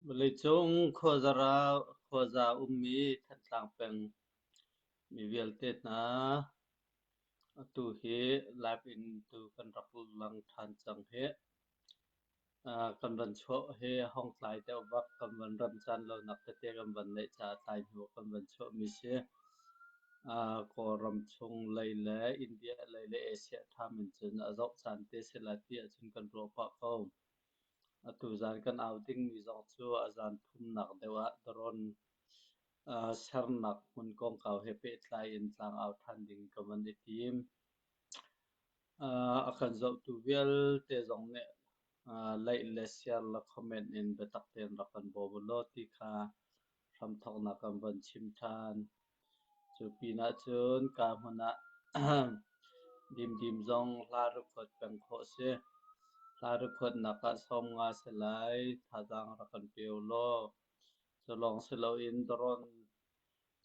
Vawleicung khuaza ummi Thantlang peng mi vialte hna, atu hi live in tu kan rak lang ṭhan cang hih. Kan van chuah hi a hong tlai deuh bak. Kan van remcaan lonak tete kan van neih caah tlai hnu kan van chuahmi si. Kawlram chung lei le India lei le Asia ṭham in cun a zoh caan te si lai ti ahcun kan ruah pah ko. Atu zan kan au dingmi zong cu a zan thumnak deuh ah drone sernak hmun kongkau he pehtlai in tlangau ṭhan ding ka van i tim. A kan zohtu vialte zong nih like le share le comment in biatak tein rak kan bawm u law ti kha hramthawknak kan van chim ṭhan. Cu pinah cun ka hmun ah dimdim zong hla record peng khawh a si. Hla record-nak ah 50 si lai. Thazaang rak kan pe u law. Cu lawng si loin drone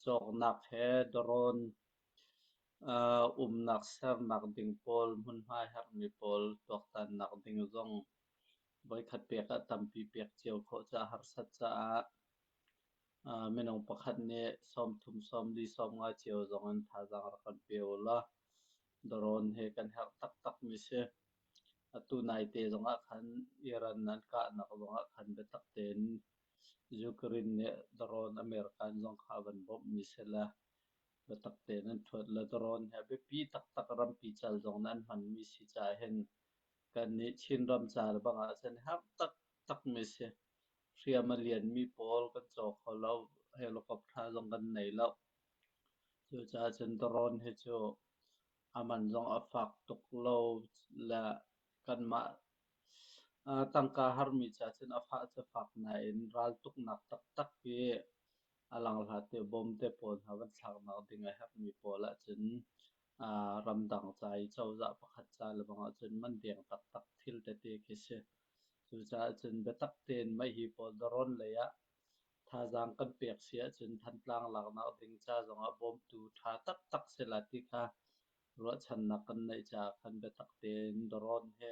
cawknak he drone umnak sernak ding pawl hmunhma herhmi pawl tuaktannak ding zong voikhat pek ah tampi pek cio khawh cu a harsat caah minung pakhat nih 30, 40, 50 cio zong in thazaang rak kan pe u law drone hi kan herh taktakmi si. Atu naite zongah khan Iran an kahnak zongah khan biatak tein Ukraine nih drone American zong kha a van bawmhmi si le biatak tein an ṭhuat le drone hi a biapi taktak rampi cal zong nih an hmanmi si caah hin kannih Chinram ca le bang ahcun herh taktakmi si. Hriam a lianmi pawl kan caw kho lo, helicopter zong kan nei lo. Cucaah cun drone hi cu a man zong a fak tuk lo le kanmah tangka harmi ca cun a fah cu fak nain raltuknak taktak hi a langhlat i bom te pawl hna van thlaknak ding a herhmi pawl ahcun ramdang ca i cozah pakhat ca le bang ahcun man deng taktak thil tete khi si. Cucaah cun biatak tein mah hi pawl dawrawn lei ah thazaang kan pek si ahcun Thantlang laknak ding ca zongah bawmtu ṭha taktak si la ti kha ruahchannak kan neih caah khan biatak tein dawrawn he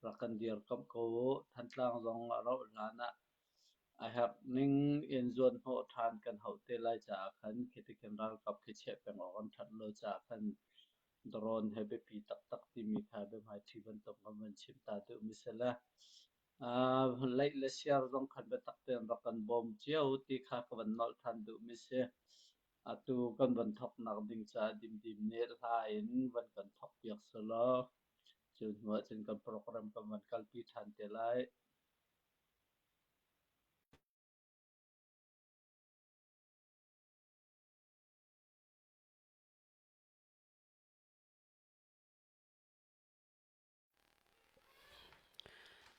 rak kan dirkamh ko u. Thantlang zong a rauh hlan ah a herh ning in zuanhnawh ṭhan kan hauh te lai caah khan khi ti khin ralkap khi chiah peng awk an ṭhat lo caah khan drone he biapi taktak timi kha biahmaiṭhi bantuk kan van chim ta duhmi si le leih le siar zong khan biatak tein rak kan bawm cio ti kha ka van nolh ṭhan duhmi si. Atu kan van thawknak ding caah dimdim nih hla in van kan thawk piak selaw cu hnu ahcun kan program kan van kalpi ṭhan te lai.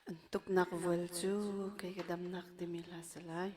An tuknak vual cu kei ka damnak timi hla si lai.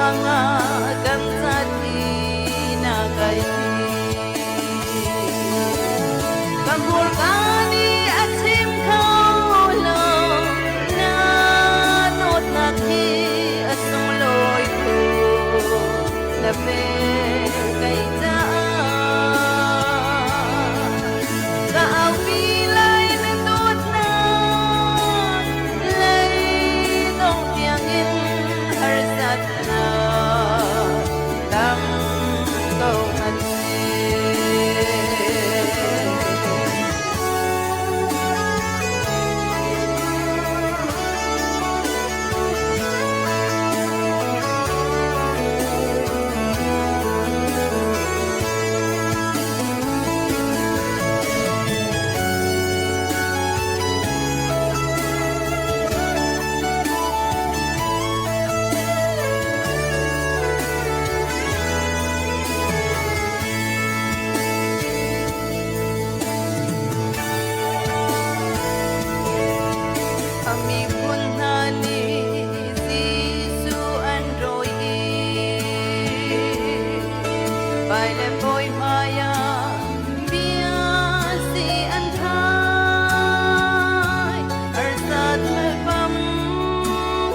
Ruangah kan zati na kai Ka hmurka nih a chim kho lo na dawtnak hi a sunglawi tuk na pe kei caah ka aupi lai na dawtnak leidong tiangin harsatnak tam ko hmanhseh. A miphun hna nih Jesuh an rawi i vai le bawi hmaiah bia si an thai. Harsat malpam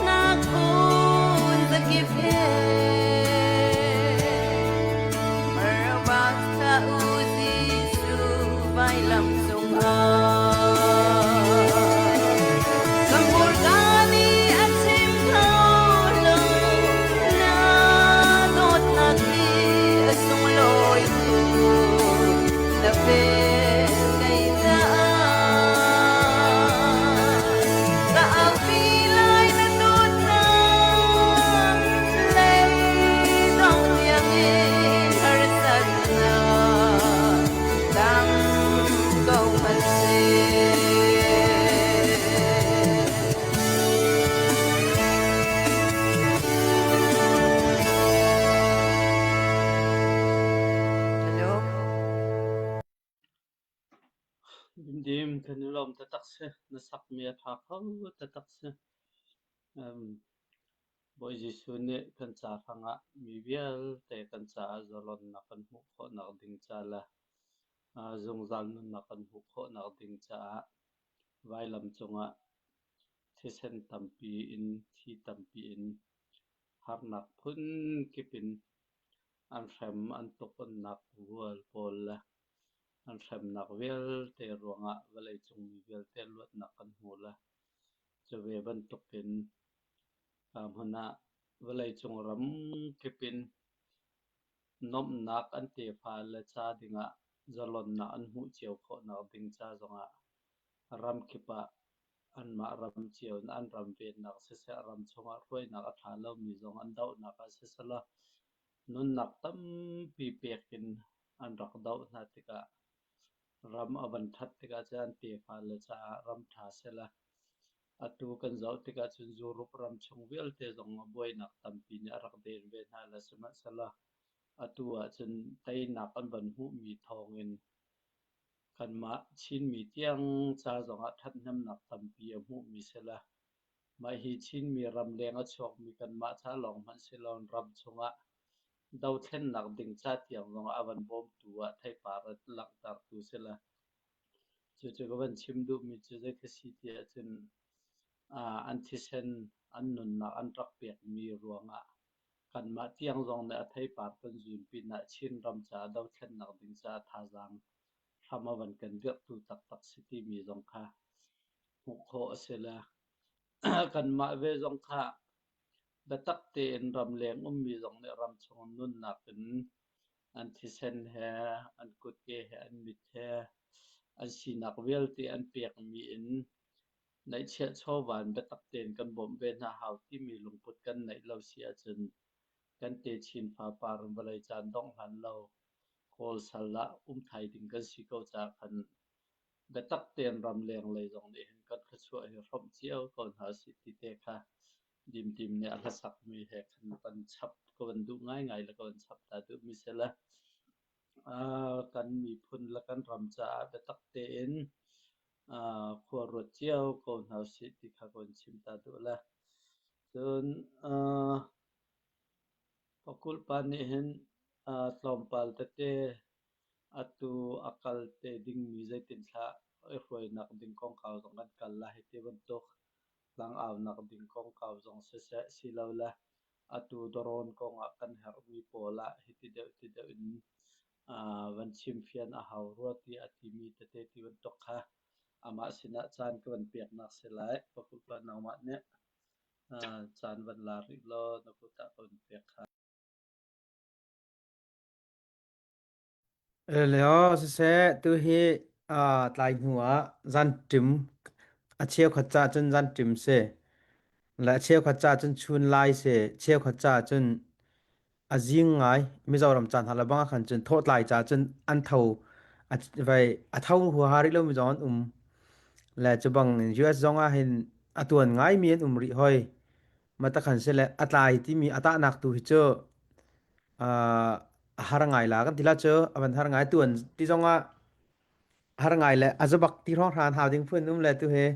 nak phun zakip he Marabak sa u Jesuh vailam cungah. Ka hmurka nih a chim kho lo, na dawtnak hi a sunglawi tuk, na vel kei caah. Ka aupi lai na dawtnak, leidong tiangin harsatnak tam ko hmanhseh. Hello. Dimdim kan i lawm taktak si. Na sakmi a ṭha kho taktak si. Bawi Jesuh nih kan ca hrangah mi vialte kan caah zalonnak kan hmuh khawhnak ding ca le zungzal nunnak kan hmuh khawhnak ding caah vailam cungah thisen tampi in, thi tampi in, harnak phunkip in an hrem an tuk-onnak vual pawl le an hremnak vialte ruangah vawleicung mi vialte luatnak kan hmu le cu ve bantukin hmun ah vawleicung ram kip in nuamhnak an tefa le ca dingah zalonnak an hmuh cio khawhnak ding ca zongah ramkip ah anmah ram cio in an ram vennak siseh, ram chungah hruainak a ṭha lomi zong an dohnak ah siseh nunnak tampi pek in an rak doh hna tikah ram a van ṭhat tikah cun an tefa le caah ram ṭha sehla atu kan zoh tikah cun Europe ram chung vialte zong buainak tampi nih a rak den ve hna le sihmanhsehlaw atu ahcun teinak an van hmuhmi thawngin kanmah Chinmi tiang ca zongah ṭhathnemnak tampi a hmuhmi sehla mah hi Chinmi ramleng a chuakmi kanmah ca lawng hmanh si loin ram chungah dothlennak ding ca tiang zongah a van bawmtu ah theipar a langhtertu si le cucu ka van chim duhmi cu zeiti si ti ahcun an thisen an nunnak an rak pekmi ruangah kanmah tiang zong nih a theipar kan zun pinah Chinram caah dothlennak ding caah thazaang hram a van kan dirhtu taktak si timi zong kha hmuh khawh a si le kanmah ve zong kha biatak tein ramleng ummi zong nih ramchung nunnak in an thisen he, an kutke he, an mit he, an sinak vialte an pekmi in neihchiah chawva in biatak tein kan bawmh ve hna hau timi lungput kan neih lo si ahcun kan techin fapar in vawlei caan dongh hlan lo Kawl sal ah um thai ding kan si ko caah khan biatak tein ramleng lei zong nih hin kan thluachuah hi hrawmh cio ko hna usih ti te kha Dimdim nih a hlasakmi he khan van chap ka van duh ngaingai le ka van chap ta duhmi si le kan miphun le kan ram caah biatak tein khua ruat cio ko hna usih ti kha ka van chim ta duh le. Cun. Pakulh pa nih hin tlawmpal tete atu a kal te dingmi zeitinthlah i hruainak ding kongkau zong kan kal lai hei ti bantuk tlangaunak ding kongkau zong siseh silole atu dawrawn kongah kan herhmi pawl ah hiti deuh ti deuh in van chimfian a hau rua tiah a timi tete ti bantuk kha amah sinah caan ka van peknak si lai. Pakulh pa nangmah nih caan van la rih law na kut ah ka van pek kha. Leo siseh tuhi tlai hnu ah zanṭim a cheukhat ca cun zanṭim si le a cheukhat ca cun chun lai si cheukhat ca cun a zing ngai Mizoram caan hna le bang ah khan cun thawhtlai ca cun an tho a vai a tho huaha rih lomi zong an um le cu bang in US zong ah hin a tuan ngaimi an um rih hoi ma takhan si le a tlai timi a tahnak tu hi cu a har ngai la kan ti la cu a van har ngai tuan ti zong ah har ngai le a zabak ti hrawng hran hau ding phun um le tu he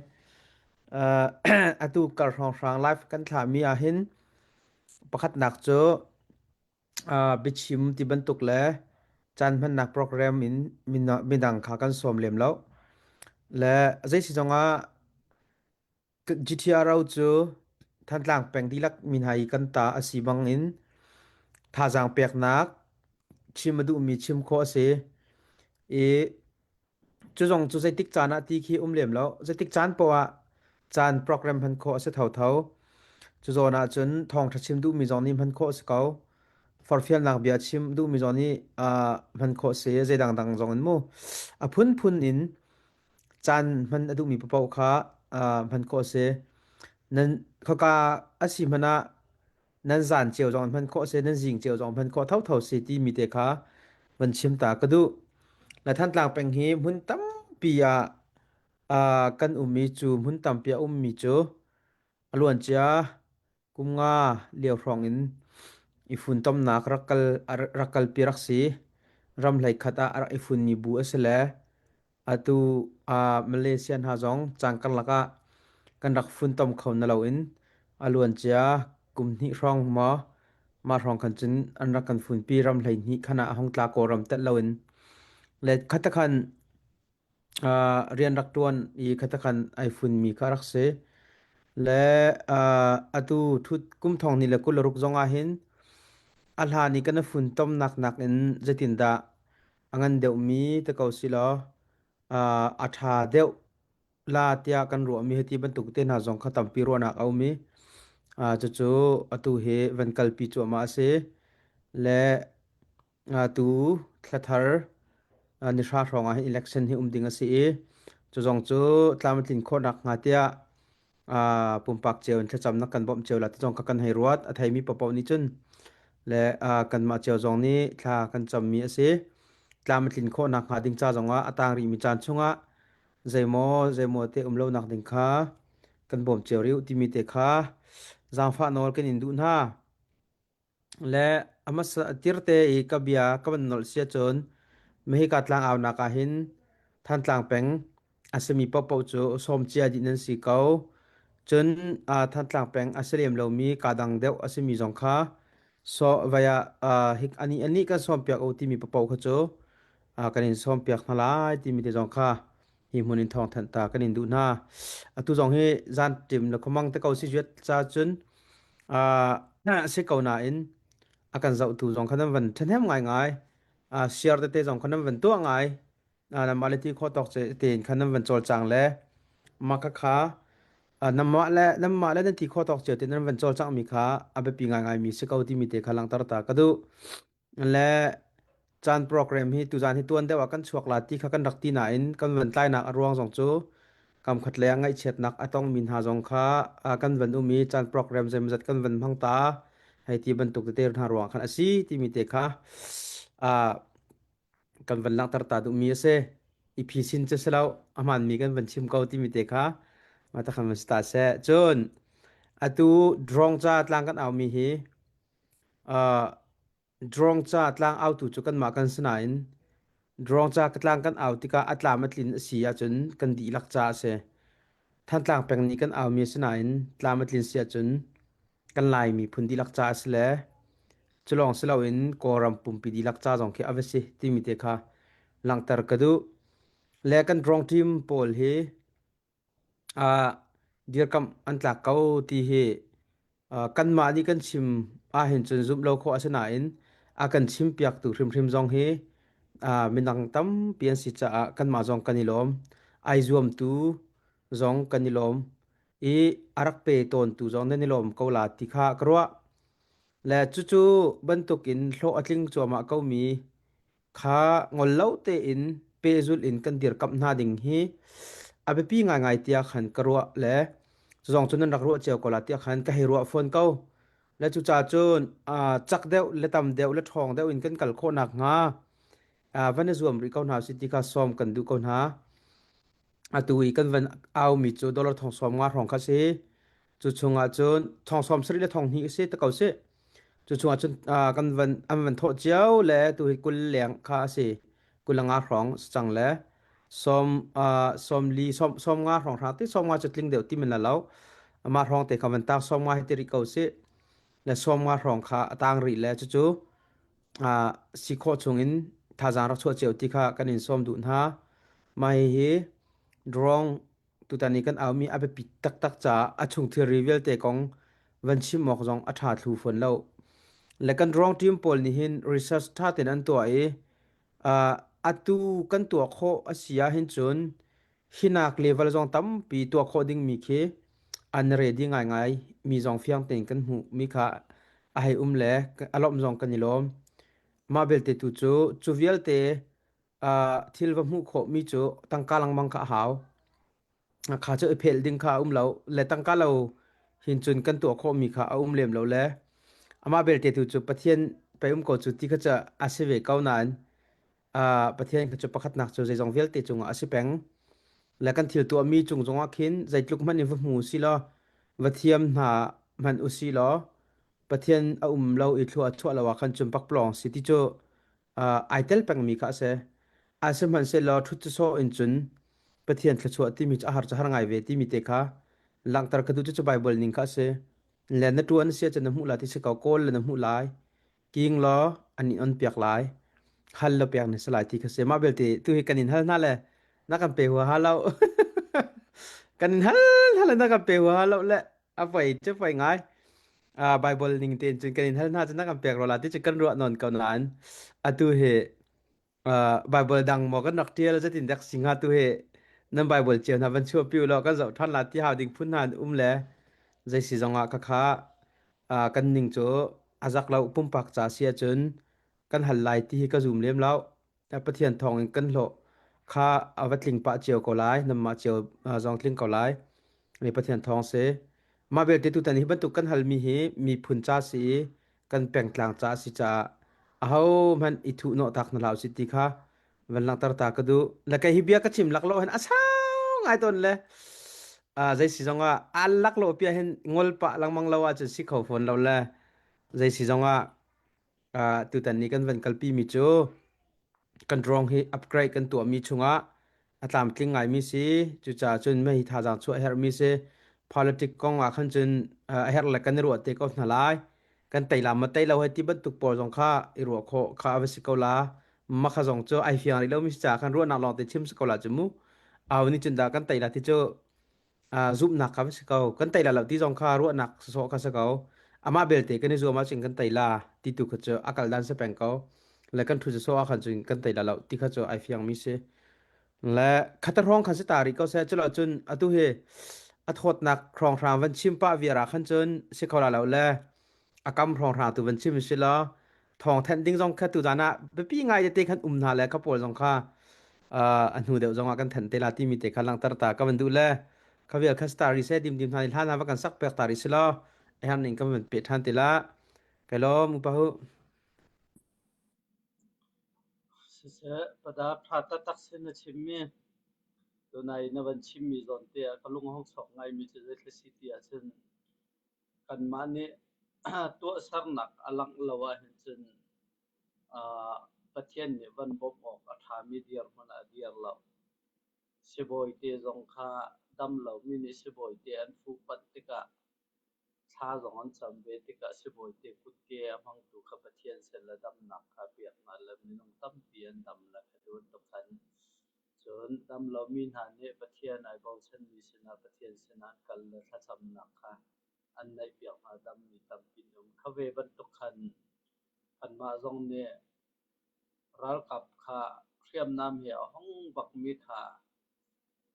atu kar hrawng hrang live kan thla mi ah hin pakhatnak cu biachim ti bantuk le caan hmannak program in midang kha kan sawm lem lo le zei si zong ah GTRO cu Thantlang peng dihlak min hna i kan ta a si bangin thazaang peknak chim a duhmi chim khawh a si i cu zong cu zeitik caan ah ti khi um lem lo. Zeitik caan poah ah caan program hman khawh a si thotho. Cu zawn ah cun thawngṭha chim duhmi zong nih hman khawh a si ko. Forhfialnak bia chim duhmi zong nih hman khawh a si. Zei dangdang zong in mu. A phunphun in caan hman a duhmi paoh kha hman khawh a si. Nan khaka a si hmanh ah nan zan cio zong hman khawh a si, nan zing cio zong hman khawh thotho si timi te kha van chim ta ka duh. Na Thantlang peng hi hmun tampi ah kan ummi cu hmun tampi a ummi cu a luancia kum nga lio hrawng in i funtomnak rak kal rak kalpi rak si. Ram hlei khat ah a rak i funmi bu a si le atu Malaysia hna zong caan karlak ah kan rak funtom kho na loin a luancia kum hnih hrawng maw mah hrawng khan cun an rak kan funpi ram 12 khan ah a hung tla Kawlram telh loin le khatakhan rian rak ṭuan i khatakhan ai funmi kha rak si. Le atu thut kum thong ni le 26 zong ah hin a hlan i kan i funtomnak nakin zeitindah a ngan deuhmi te ko si law a ṭha deuh la tiah kan ruahmi hiti bantuk te hna zong kha tampi ruahnak a um i cucu atu hi van kalpi cuahmah a si. Le Tu thlathar nihra hrawng ah hin election hi um ding a si i cu zong cu tlam a tlin khawh nakhnga tiah pumpak cio in thlacamnak kan bawmh cio la ti zong kha kan hei ruat. A theimi paohpaoh nih cun le kanmah cio zong nih thla kan cammi a si. Tlam a tlin khawh nakhnga ding ca zongah a tang rihmi caan chungah zeimaw zeimaw te um lonak ding kha kan bawm cio rih u timi te kha zaangfah nawl kan in duh hna. Le a hmasa tirte i ka bia ka van nolh si ahcun Mahika tlangaunak ah hin Thantlang peng a simi paohpaoh cu sawm cia dih nan si ko. Cun Thantlang peng a si lem lomi kaa dang deuh a simi zong kha so vai ah hik anih anih kan sawmpiak u timi paohpaoh kha cu kan in sawmpiak hna lai timi te zong kha hi hmun in thawngthanh ta kan in duh hna. Atu zong hi zan ṭim le khuamang te ko si zuat ca cun si ko nain a kan zohtu zong kha nan van ṭhahnem ngaingai. Share tete zong kha nan van tuah ngai. Nanmah le ti khawh tawk tein khan nan van cawlcang le mah khakha nanmah le nanmah le nan ti khawh tawk cio te nan van cawlcangmi kha a biapi ngaingaimi si ko timi te kha langhter ta ka duh. Le caan program hi tuzaan hi tuan deuh ah kan chuak la ti kha kan rak ti nain kan van tlainak a ruang zong cu kamkhat lei ah ngaihchiatnak a tongmi hna zong kha kan van um i caan program zeimawzat kan van hmang ta hei ti bantuk tete hna ruang khan a si timi te kha kan van langhter ta duhmi a si. I phisin cu si lo a hmaanmi kan van chim ko timi te kha mah ta khan van si ta seh. Cun atu drone ca tlang kan aumi hi Drone ca tlang autu cu kanmah kan si nain drone ca tlang kan au tikah a tlam a tlin a si ahcun kan dihlak ca a si. Thantlang peng nih kan aumi a si nain tlam a tlin si ahcun kan Lai miphun dihlak ca a si le. Cu lawng si loin Kawlram pumpi dihlak ca zong khi a va si timi te kha langhter ka duh. Le kan drawng team pawl hi dirkamh an tlak ko ti hi kanmah nih kan chim ahhin cun zumh lo khawh a si nain a kan chimpiaktu hrimhrim zong hi minang tampi an si caah kanmah zong kan i lawm. Ai zuamtu zong kan i lawm i a rak pe tawntu zong nan i lawm ko la ti kha ka ruah. Le cucu bantukin hlawh a tling cuahmah komi kha ngol lo tein pehzulh in kan dirkamh hna ding hi a biapi ngaingai tiah khan ka ruah le cu zong cu nan rak ruah cio ko la tiah khan ka hei ruah fawn ko. Le cucaah cun cak deuh le tam deuh le ṭhawng deuh in kan kal khawh nakhnga van i zuam rih ko hna usih ti kha sawm kan duh ko hna. Atu i kan van aumi cu dollar thong sawm nga hrawng kha si. Cu chungah cun thong sawm sarih le thong hnih si te ko si. Cu chungah cun kan van an van thawh cio le tu hi 20 leng kha a si. 20 nga hrawng si cang le sawm sawm li sawm sawm nga hrawng hrang ti sawm nga cu tling deuh ti men la lo. Amah hrawng te kha van tang sawm nga hi ti rih ko si. Le sawm nga hrawng kha a tang rih le cucu si khawh chungin thazaang rak chuah cio ti kha kan in sawm duh hna. Mah hihi drawng tutan i kan aumi a biapi taktak caah a chung thilri vialte kong van chim awk zong a ṭha thlu fawn lo. Le kan drawng team pawl nih hin research ṭha tein an tuah i atu kan tuah khawh a si ahhin cun hinak level zong tampi tuah khawh dingmi khi an ready ngaingai mi zong fiang tein kan hmuh mi kha a hei um le a lawmh zong kan i lawm. Mah belte tu cu cu vialte thil va hmuh khawh mi cu tangka lengmang kha a hau. Kha cu i phelh ding kha a um lo le tangka lo hin cun kan tuah khawh mi kha a um lem lo le amah belte tu cu Pathian pei um ko cu ti kha cu a si ve ko nain Pathian kha cu pakhatnak cu zeizong vialte cungah a si peng. Le kan thil tuahmi cung zongah khin zeitluk hmanh in va hmu u si law, va thiam hna hmanh u si law, Pathian a um lo i thlua a chuah lo ah khan cun pakpalawng si ti cu ai tel pengmi kha a si. A sihmanhsehlaw ṭhut sawsawh in cun Pathian thluachuah timi cu a har cu har ngai ve timi te kha langhter ka duh cu Baibal ning kha a si. Le na ṭuan a si ahcun na hmuh lai ti si ko, kawl le na hmuh lai. King law an in on piak lai. Hal lo pek na si lai ti kha si. Mah belte tu hi kan in hal hna le na kan pe huaha lo. Kan in hal hal le na kan pe huaha lo le a poi cu poi ngai. Bible ning tein cun kan in hal hna cu na kan pek ro la ti cu kan ruah nawn ko nain atu hi Bible dang maw kan rak ṭial zeitin dek si hnga tu hi nan Bible cio hna van chuahpi u law kan zoh ṭhan la ti hau ding phun hna an um le zei si zongah khakha kan ning cu a zak lo pumpak ca si ahcun kan hal lai ti hi ka zum lem lo. Pathian thawng in kan hlawh kha a va tling pah cio ko lai nanmah cio zong tling ko lai. Mi Pathian thawng si. Mah belte tutan hi bantuk kan halmi hi miphun ca si i kan pengtlang ca a si caah ahohmanh i thuhnawh tak hna hlah usih ti kha van langhter ta ka duh. Le kei hi bia ka chim lak lo hin a sau ngai tawn le zei si zongah a lak lo pia hin ngol pah lengmang lo ahcun si kho fawn lo le zei si zongah tutan ni kan van kalpi mi cu kan drone hi upgrade kan tuahmi chungah a tlamtling ngaimi si. Cucaah cun mei thazaang chuah a herhmi si. Politic kong ah khan cun a herh le kan i ruah te ko hna lai. Kan tei la ma tei lo hei ti bantuk pawl zong kha i ruah khawh kha a va si ko la. Mah kha zong cu ai fiang rih lomi si caah khan ruahnak lawng te chim si ko la cu mu. Au nih cun dah kan tei la ti cu zumhnak kha va si ko. Kan tei la lo ti zong kha ruahnak sawsawh kha si ko. Amah belte kan i zuam ahcun kan tei la ti tu kha cu a kal dan si peng ko. Le kan ṭhu sawsawh ah khan cun kan tei la lo ti kha cu ai fiangmi si. Le khata hrawng khan si ta rih ko seh. Culo cun atu hi a thawtnak hrawnghrang van chim pah viar ah khan cun si kho la lo le a kam hrawnghrang tu van chim si law thawng thanh ding zong kha tu zan ah biapi ngai te khan um hna le kha pawl zong kha a hnu deuh zong ah kan thanh te la timi te kha langhter ta ka van duh le kha vial kha star ri se dim dim hna ni hlan va kan sak pek ta ri si law a herh ning kan van pe than te la kai lawm upa hu. Siseh, pada ṭha taktak sin na chimmi tunai na van chimmi zawn te ah ka lung a hung chuak ngaimi cu zeitluk si ti ahcun kanmah nih tuahsernak a langh lo ahhin cun Pathian nih van bawmh awk a ṭhami dirhmun ah a dir lo. Sibawi te zong kha dam lomi nih sibawi te an fuhpanh tikah. Thla zong an cam ve tikah sibawite kutke a hmangtu kha Pathian sin le damnak kha pek hna le minung tampi an dam le kha ti bantuk khan. Cun dam lomi hna nih Pathian ai bochanmi sinah Pathian sinah an kal le thlacamnak kha an neihpiak hna dammi tampi an um. Kha ve bantuk khan kanmah zong nih ralkap kha hriamnam he a hong bakmi kha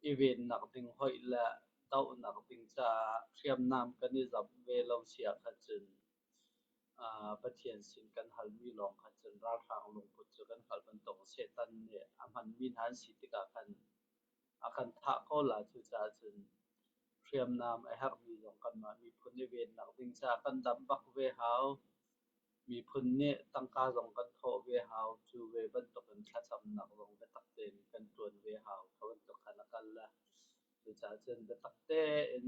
i vennak ding hoih le dohnak ding caah hriamnam kan i zamh ve lo si ahkhan cun Pathian sin kan halmi lawng khan cun ralhrang lungput cu kan hngalh bantuk Satan nih a hmanmi hna an si tikah khan a kan thah ko la. Cucaah cun hriamnam a herhmi zong kanmah miphun i vennak ding caah kan damh bak ve hau. Miphun nih tangka zong kan thawh ve hau. Cu ve bantukin thlacamnak zong biatak tein kan ṭuan ve hau. Kha bantuk khan a kal le cucaah cun biatak tein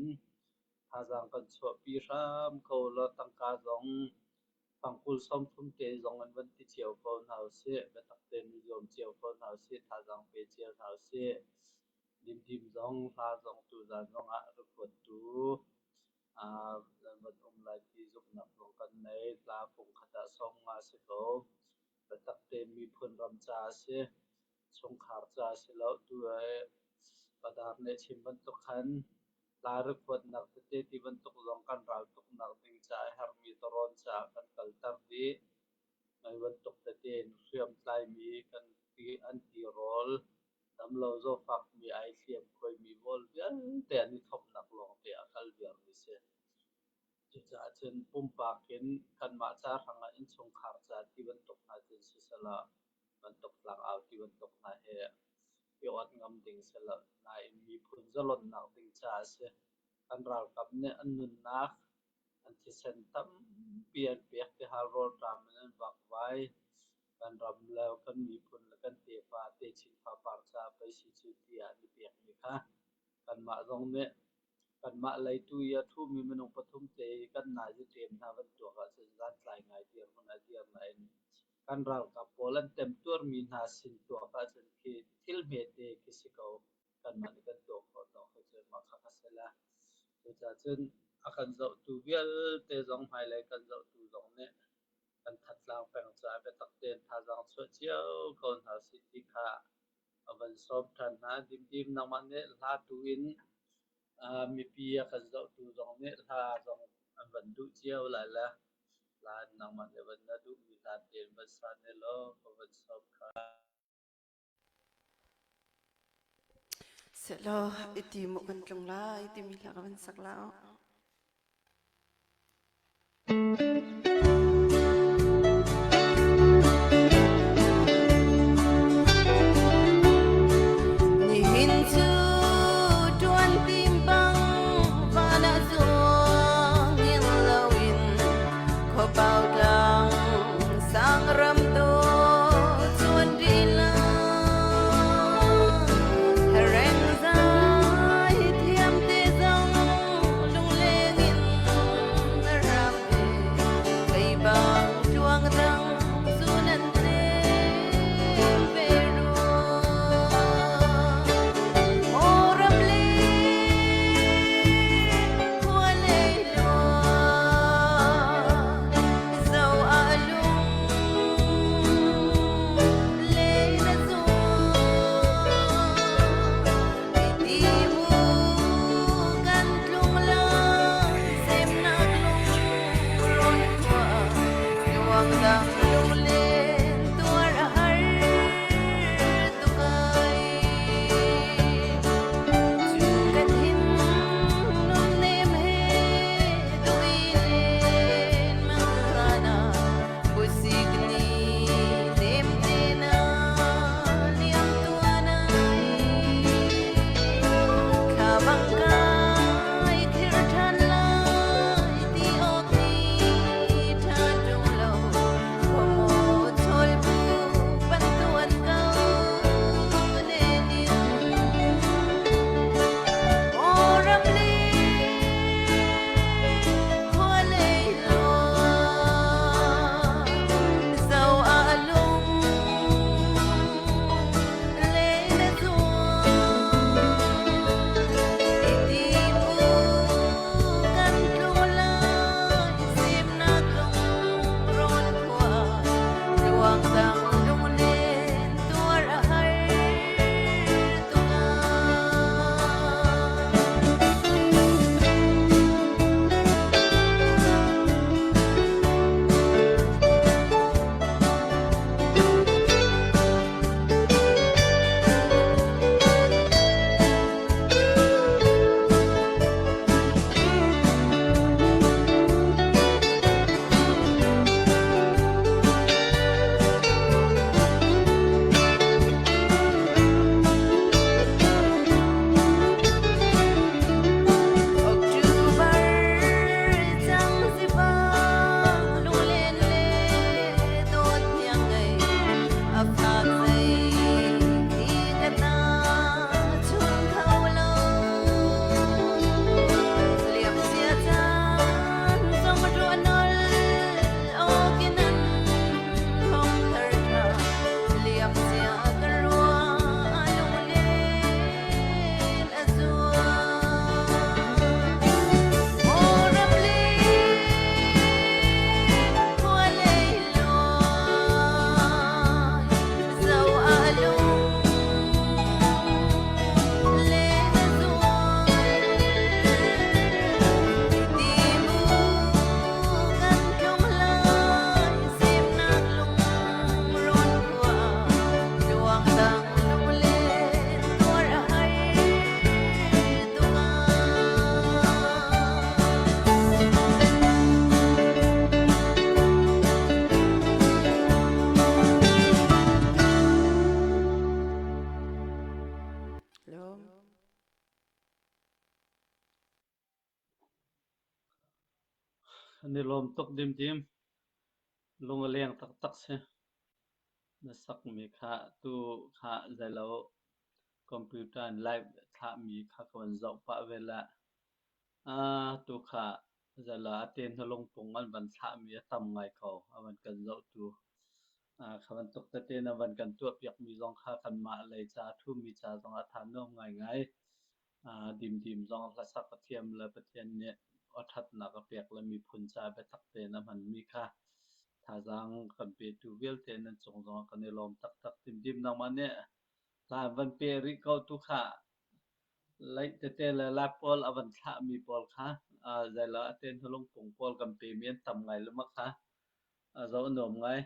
thazaang kan chuahpi hram ko law tangka zong fangkul 30 te zong in van ti cio ko hna usih. Biatak tein i zuam cio ko hna usih. Thazaang pe cio hna usih. Dimdim zong hla zong tuzaan zongah record-tu nan van um lai ti zumhnak zong kan nei. Hla fungkhat ah 50 si ko. Biatak tein miphun ram ca a si. Chungkhar ca a si lo. Tu Padar nih a chim bantuk khan hla record-nak tete ti bantuk zong kan raltuknak ding caah a herhmi tarawn caah kan kalter dih. Mei bantuk tete in hriamtlaimi kan ti an tirawl damlo zawtfakmi ai hliamkhuaimi pawl vialte an i thlopnak lawngte a kal viarmi si. Cucaah cun pumpak in kanmah ca hrangah innchungkhar ca ti bantuk hna cun siseh bantuk tlangau ti bantuk hna hi i ot ngam ding si lo. Nain miphun zalonnak ding caah a si. Kan ralkap nih an nunnak, an thisen tampi an pek tihal rawlṭam in an vakvai. Kan ram le kan miphun le kan tefa techin fapar caah pei si cu tiah an i pekmi kha kanmah zong nih kanmah leitu i a ṭhumi minung pathum te i kan nazi ṭem hna van tuak ahcun zantlai ngai dirhmun ah dir nain kan ralkap pawl an temtuarmi hna sin tuak ahcun khi thil hmete khi si ko. Kanmah nih kan tuah khawh tawk hi cu mah kha a si lai. Cucaah cun a kan zohtu vialte zong hmailei kan zohtu zong nih kan thatlang peng caah biatak tein thazaang chuah cio ko hna usih ti kha a van sawm ṭhan hna. Dimdim nangmah nih hla tu in mipi a kan zohtu zong nih hla zong an van duh cio lai le hla nangmah nih van na duhmi hla tein van sa ne law ka van sawm kha. Sehlaw i ti mu kan tlung lai timi hla ka van sak la. Nihin cu ṭuan tim bang van ah zuang in loin khuapau tlang sang ram tu chuan rih la. Hereng zai thiam te zong lungleng in ram ve kei bang tluang dang zu nan tem ve rua. Maw ram le khua lei lua zo a lung le na zuang ti mu kan tlung lai semnak lung rawn khua tluang dang lunglen tuar a har tukai cu kan hin nun nem he dui len mang na busik ni nem te na liam tuan ai kha bang kai thir than lai ti awk ni tha tung lo khua maw Kan i lawm tuk dimdim. Lung a leng taktak si. Na sakmi kha tu kha zeilo computer in live thlahmi kha ka van zoh pah ve la. Tu kha zeilo a te hna lungpung an van thlahmi a tam ngai ko. A van kan zohtu. Kha bantuk tete na van kan tuahpiakmi zong kha kanmah lei ca ṭhumi ca zong ah tha nuam ngaingai. Dimdim zong hlasak a thiam le Pathian nih aw ṭhatnak a pek le miphun ca biatak tein a hmanmi kha thazaang kan petu vialte nan cung zongah kan i lawm taktak. Dimdim nangmah nih hla van pe rih ko tu kha laih tete le lak pawl a van thlahmi pawl kha zeilo a te hnulungpung pawl kan pemi an tam ngai lema kha zoh a nuam ngai.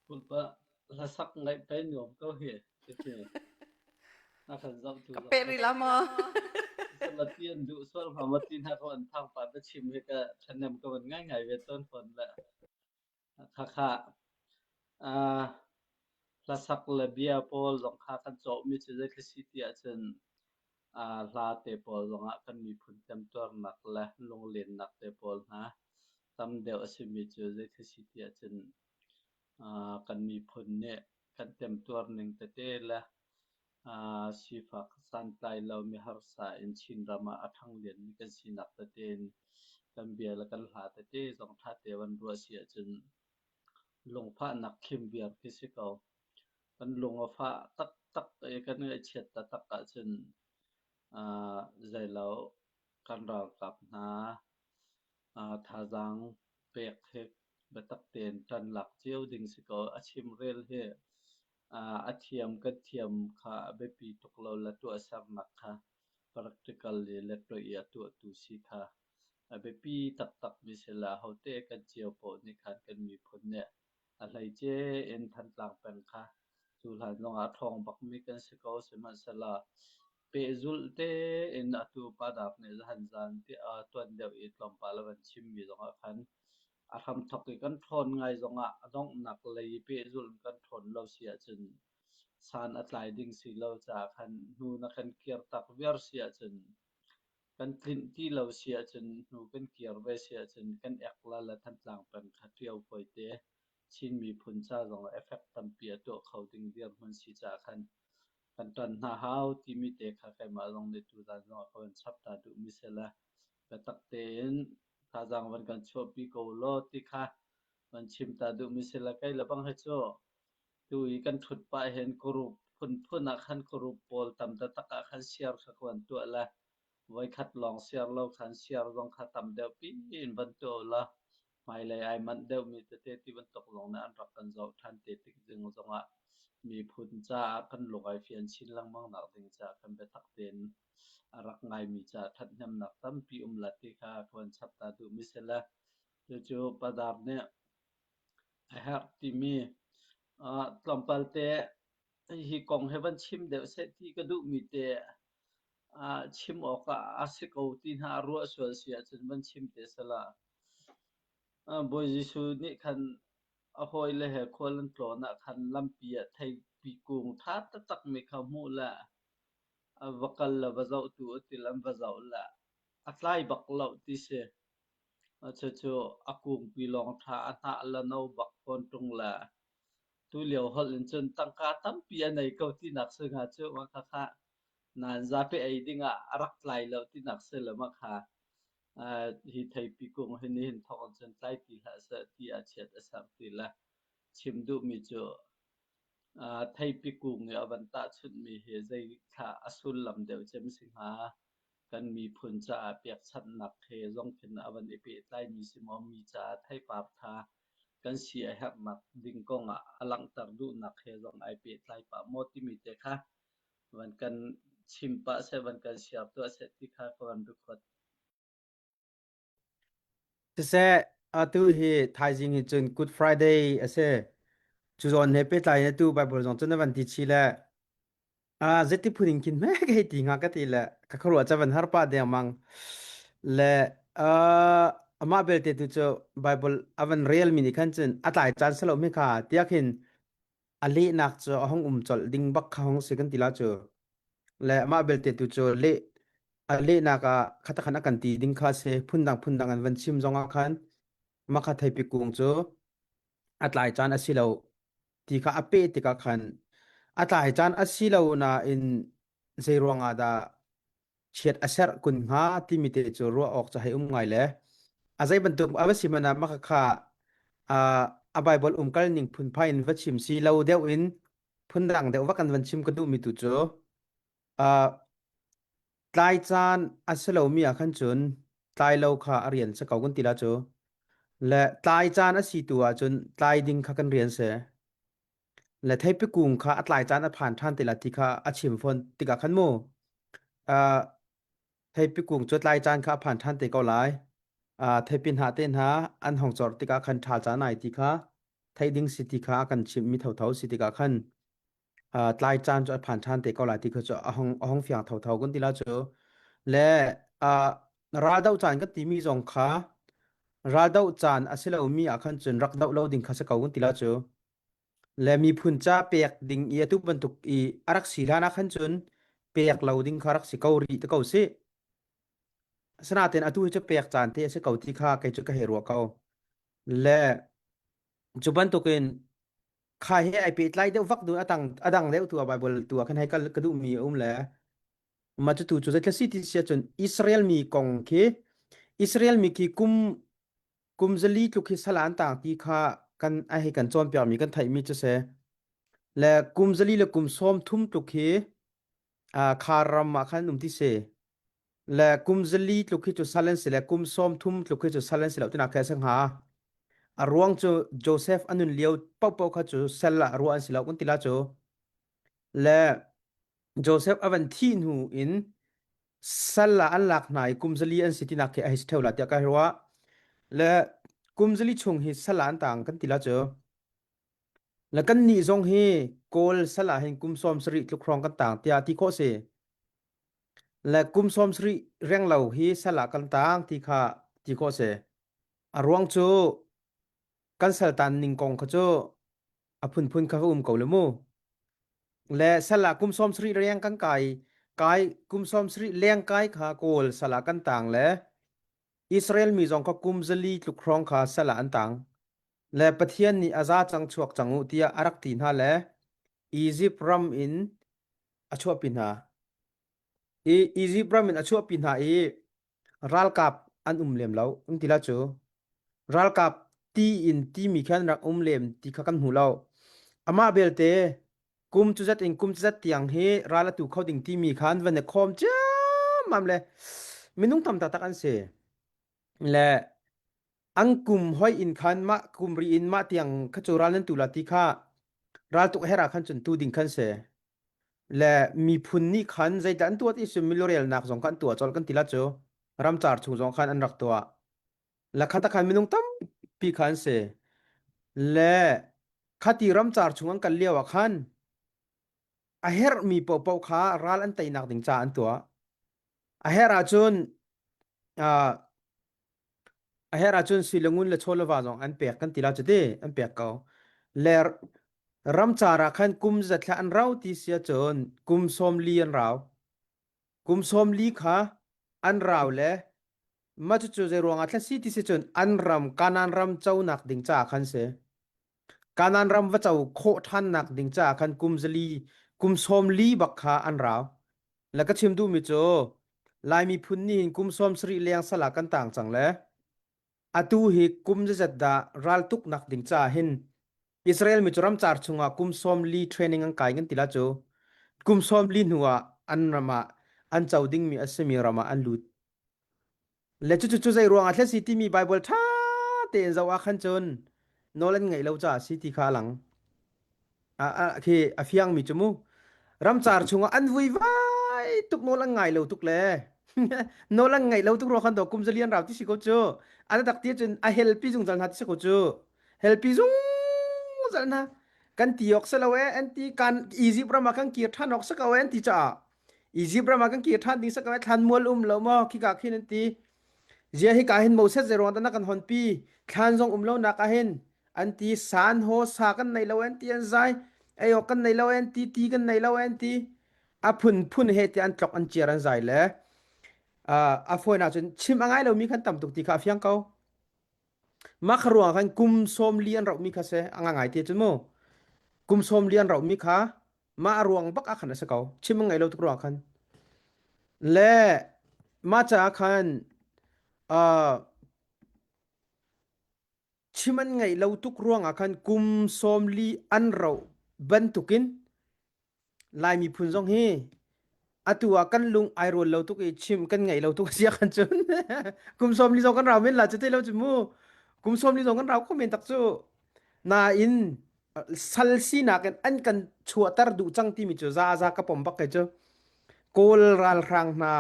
Pulpah hlasak ngaih pei nuam ko hi. Tete. Na kan zohtu Ka peh rih la maw? Salati an duh sual hnga maw ti hna ko an thang pa na chim hi ka ṭhahnem ka van ngaingai ve tawn fawn le. Khakha hlasak le bia pawl zong kha kan cawhmi cu zei khi si ti ahcun. Hla te pawl zongah kan miphun temtuarnak le lunglennak te pawl hna tam deuh a simi cu zeithil si ti ahcun kan miphun nih kan temtuar ning tete le sifak santlai lo miharsa in Chinram ah a ṭhanglianmi kan sinak tete in kan bia le kan hla tete zong ṭhate van ruah si ahcun lungfahnak khim viar khi si ko. Kan lung a fah taktak i kan ngaihchiat taktak ahcun zeilo kan ralkap hna thazaang pek hi biatak tein ṭan lak cio ding si ko. A chimrel hi a thiam kan thiam kha a biapi tuk lo le tuahsernak kha practical i le tuah i a tuahtu si kha a biapi taktakmi si le ahote kan cio paoh nih khan kan miphun nih a hleice in Thantlang peng kha cuhlan zongah a ṭhawng bakmi kan si ko. Sihmanhsehlaw pehzulh tein atu Padak nih zahan zan tiah tuan deuh i tlawmpal a van chimmi zongah khan a hramthawk i kan ṭhawn ngai zongah a donghnak lei i pehzulh in kan ṭhawn lo si ahcun san a tlai ding si lo caah khan hnu na kan kirtak viar si ahcun kan tlinh ti lo si ahcun hnu kan kir ve si ahcun kan ek la le Thantlang peng kha ṭio fawi te Chin miphun ca zongah effect tampi a tuah kho ding dirhmun si caah khan kan ṭan hna hau timi te kha keimah zong nih tuzan zongah ka van chap ta duhmi si le biatak tein thazaang van kan chuahpi ko law ti kha van chim ta duhmi si le kei le bang hi cu tu i kan ṭhut pah hin group phunphun ah khan group pawl tam taktak ah khan share kha ka van tuah le voikhat lawng share lo khan share zong kha tam deuh pi in van tuah u law hmailei ai manh deuhmi tete ti bantuk zong nih an rak kan zoh ṭhan te tik ding zongah miphun caah kan lung ai fian chin lengmang nak ding caah kan biatak tein a rak ngaimi caah ṭhathnemnak tampi um la ti kha ka van chap ta duhmi si le cucu Padar nih a herh timi tlawmpal te hi kong hi van chim deuh seh ti ka duhmi te chim awk ah a si ko ti hna a ruah sual si ahcun van chim te sala. Bawi Jesuh nih khan a hawile he khual an tlawn ah khan lampi ah theipi kung ṭha taktakmi kha hmuh le a va kal le va zohtu a til an va zoh le a tlai bak lo ti si. Cucu a kungpi lawng ṭha a hnah le no bak fawn ṭung le tulio holh in cun tangka tampi a nei ko tinak si hnga cu mah khakha nain zapi ei dingah a rak tlai lo tinak si le mah kha hi theipi kung hi nihin thawk in cun tlai ti hlah seh ti ah chiat a ser ti le chim duhmi cu theipi kung i a van tahchunhmi hi zei thla a sullam deuh cem si hnga? Kan miphun caah pekchanhnak he zong khin a van i pehtlaimi si maw mi caah theipar tha kan si a herhnak ding kongah a langhter duhnak he zong ai pehtlai pah maw timi te kha van kan chim pah seh van kan share tuah seh ti kha ka van record. Siseh, atu hi thaizing hi cun Good Friday a si. Cu zawn he pehtlai in atu Bible zong cun na van ti chih le ah zeiti phun in khin hme ka hei ti hnga ka ti le ka khuaruah ca van har pah dengmang. Le uh, amah belte tu cu Bible a van rel mi nih khan cun a tlai caan salo mi kha tiah khin a lehnak cu a hung um colh ding bak kha hung si kan ti la cu. Le amah belte tu cu leh a lehnak ah khatakhan a kan ti ding kha si phundang phundang an van chim zongah khan mah kha theipi kung cu a tlai caan a si lo ti kha a peh tikah khan a tlai caan a si lo nain zei ruangah dah chiat a serh kun hnga timi te cu ruah awk cu hei um ngai le a zei bantuk a va si hmanh ah mah kha a Bible umkal ning phunphai in va chim si lo deuh in phundang deuh va kan van chim ka duhmi tu cu tlai caan a si lomi ah khan cun tlai lo kha a rian si ko kan ti la cu le tlai caan a si tu ahcun tlai ding kha kan rian si le theipi kung kha a tlai caan a phan ṭhan te la ti kha a chim fawn tikah khan mu uh, theipi kung cu tlai caan kha a phan ṭhan te ko lai uh, theipi hna te hna an hong cor tikah khan ṭhal caan ai ti kha theih ding si ti kha a kan chimh mi thotho si tikah khan uh, tlai caan cu a phan ṭhan te ko lai ti kha cu a hong a hong fiang thotho kun ti la cu le uh, raldoh caan kan timi zong kha raldoh caan a si lomi ah khan cun rak doh lo ding kha si ko kun ti la cu le miphun ca pek ding i atu bantuk i a rak si hlan ah khan cun. pek lo ding kha rak si ko rih te ko si. Asinain atu hi cu pek caan te a si ko ti kha kei cu ka hei ruah ko. Le cu bantukin kha he ai pehtlai deuh vak du atang adang deuh tu a Bible tu ah khan hei kal ka duhmi a um le mah cu tu cu zeitluk si ti sia cun Israel mi kong khi Israel mi khi kum kum zali tluk hi sal an tang ti kha kan a hei kan cawnpiakmi kan theihmi cu si. Le kum zali le kum sawm thum tluk hi khar ram ah khan um ti si. Le kum zali tluk hi cu sal an si le kum sawm thum tluk hi cu sal an si lo tinak khi a si hnga. A ruang cu Joseph a nun lio paohpaoh kha cu sal ah ruah an si lo kun ti la cu. Le Joseph a van thih hnu in sal ah an lak hna i kum zali an si tinak khi a hei si ṭheo la tiah ka ruah. Le kum zali chung hi sal ah an tang kan ti la cu. Le kan nih zong hi Kawl sal ah hin kum 70 tluk hrawng kan tang tiah ti khawh si. Le kum 70 reng lo hi sal ah kan tang ti kha ti khawh si. A ruang cu kan saltan ning kong kha cu a phunphun kha um ko le mu. Le sal ah kum 70 reng kan kai kai kum 70 leng kai kha Kawl sal ah kan tang le Israel mi zong kha kum zali tluk hrawng kha sal ah an tang. Le Pathian nih a za cang chuak cang u tiah a rak ti hna le Izipt ram in a chuahpi hna. I Izipt ram in a chuahpi hna i ralkap an um lem lo. Um ti la cu. Ralkap ti in timi khan rak um lem ti kha kan hmu lo. Amah belte kum cu zat in kum cu zat tiang hi ral atu kho ding timi khan van i khawm ciammam le minung tam taktak an si. Le An kum hoi in khan mah kum ri in mah tiang kha cu ral nan tu la ti kha raltuk her ah khan cun tu ding khan si. Le miphun nih khan zeidah an tuah ti si milurelnak zong khan tuah colh kan ti la cu ramcar chung zong khan an rak tuah. Le kha ta khan minung tampi kha an si. Le khati ramcar chung an kal lio ah khan a herhmi paohpaoh kha ral an teinak ding ca an tuah. A herh ahcun uh, A herh ahcun sui le ngun le chaw le va zong an pek kan ti la cu ti an pek ko. Le ramcar ah khan kum zathla an rau ti si ahcun kum sawm li an rau. Kum sawm li kha an rau le mah cucu zei ruangah thla si ti si cun an ram Kanaan ram conak ding caah khan si. Kanaan ram va co khawh ṭhannak ding caah khan kum zali kum sawm li bak kha an rau. Le ka chim duhmi cu Lai miphun nih hin kum 70 leng sal ah kan tang cang le atu hi kum zazat dah raltuknak ding caah hin Israel mi cu ramcar chungah kum 40 training an kai ngan ti la cu kum 40 hnu ah an ram ah an co dingmi a simi ram ah an lut le cucu cu zei ruangah thla si timi Bible ṭha tein zoh ah khan cun nawl an ngeih lo caah si ti kha a lang. A, a, khi a fiangmi cu mu. Ramcar chungah an vuivai tuk nawl an ngai lo tuk le nawl an ngaih lo tuk ruang khan do kum zalian rau ti si ko cu. A tak ti cun a helpi zungzal hna ti si ko cu. Helpi zungzal hna. Kan ti awk si lo e an ti kan Egypt ram ah kan kir ṭhan awk si ko e an ti caah Egypt ram ah kan kir ṭhan ding saka thlan mual um lo maw khika khin an ti zia hika hin Moses zei ruang dah na kan honpi thlan zong um lo nak ah hin an ti san ho sa kan nei lo an ti an zai ei awk kan nei lo an ti ti kan nei lo an ti a phun phun he ti an tlok an ciar an zai le a fawi na cun chim a ngai lomi khan tam tuk ti kha a fiang ko mah kha ruang khan kum sawm li an rauhmi kha se a ngai te cun mu kum sawm li an rauhmi kha mah a ruang bak ah khan a si ko chim a ngeih lo tuk ruang khan le mah caah khan uh, chim an ngeih lo tuk ruang ah khan kum sawm li an rauh bantukin Lai miphun zong hi atu ah kan lung ai rual lo tuk i chim kan ngeih lo tuk a sia kan cun kum sawm li zong kan rau men la cu te lo cu mu kum sawm li zong kan rau kho men tak cu nain sal sinak in an kan chuahter duh cang timi cu za za ka pom bak kai cu kawl ralhrang hna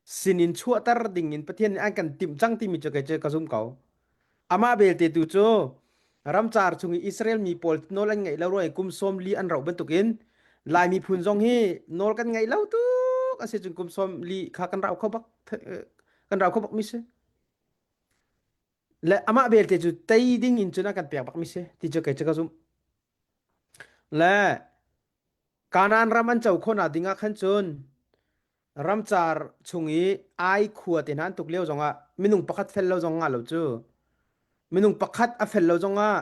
sinin chuahter ding in Pathian nih an kan timh cang timi cu kei cu ka zum ko amah belte tu cu ramcar chung i Israel mi pawl nawl an ngaih lo ruang i kum sawm li an rauh bantukin Lai miphun zong hi nawl kan ngaih lo tuk a si cun kum sawm li kha kan rau kho bak kan rau kho bak mi si Le amah belte cu tei ding in cun a kan pek bakmi si ti cu kei cu ka zumh. Le Kanaan ram an co khawhnak ding ah khan cun. Ramcar chung i ai khua te hna an tuk lio zongah minung pakhat fel lo zong ngah lo cu. Minung pakhat a fel lo zongah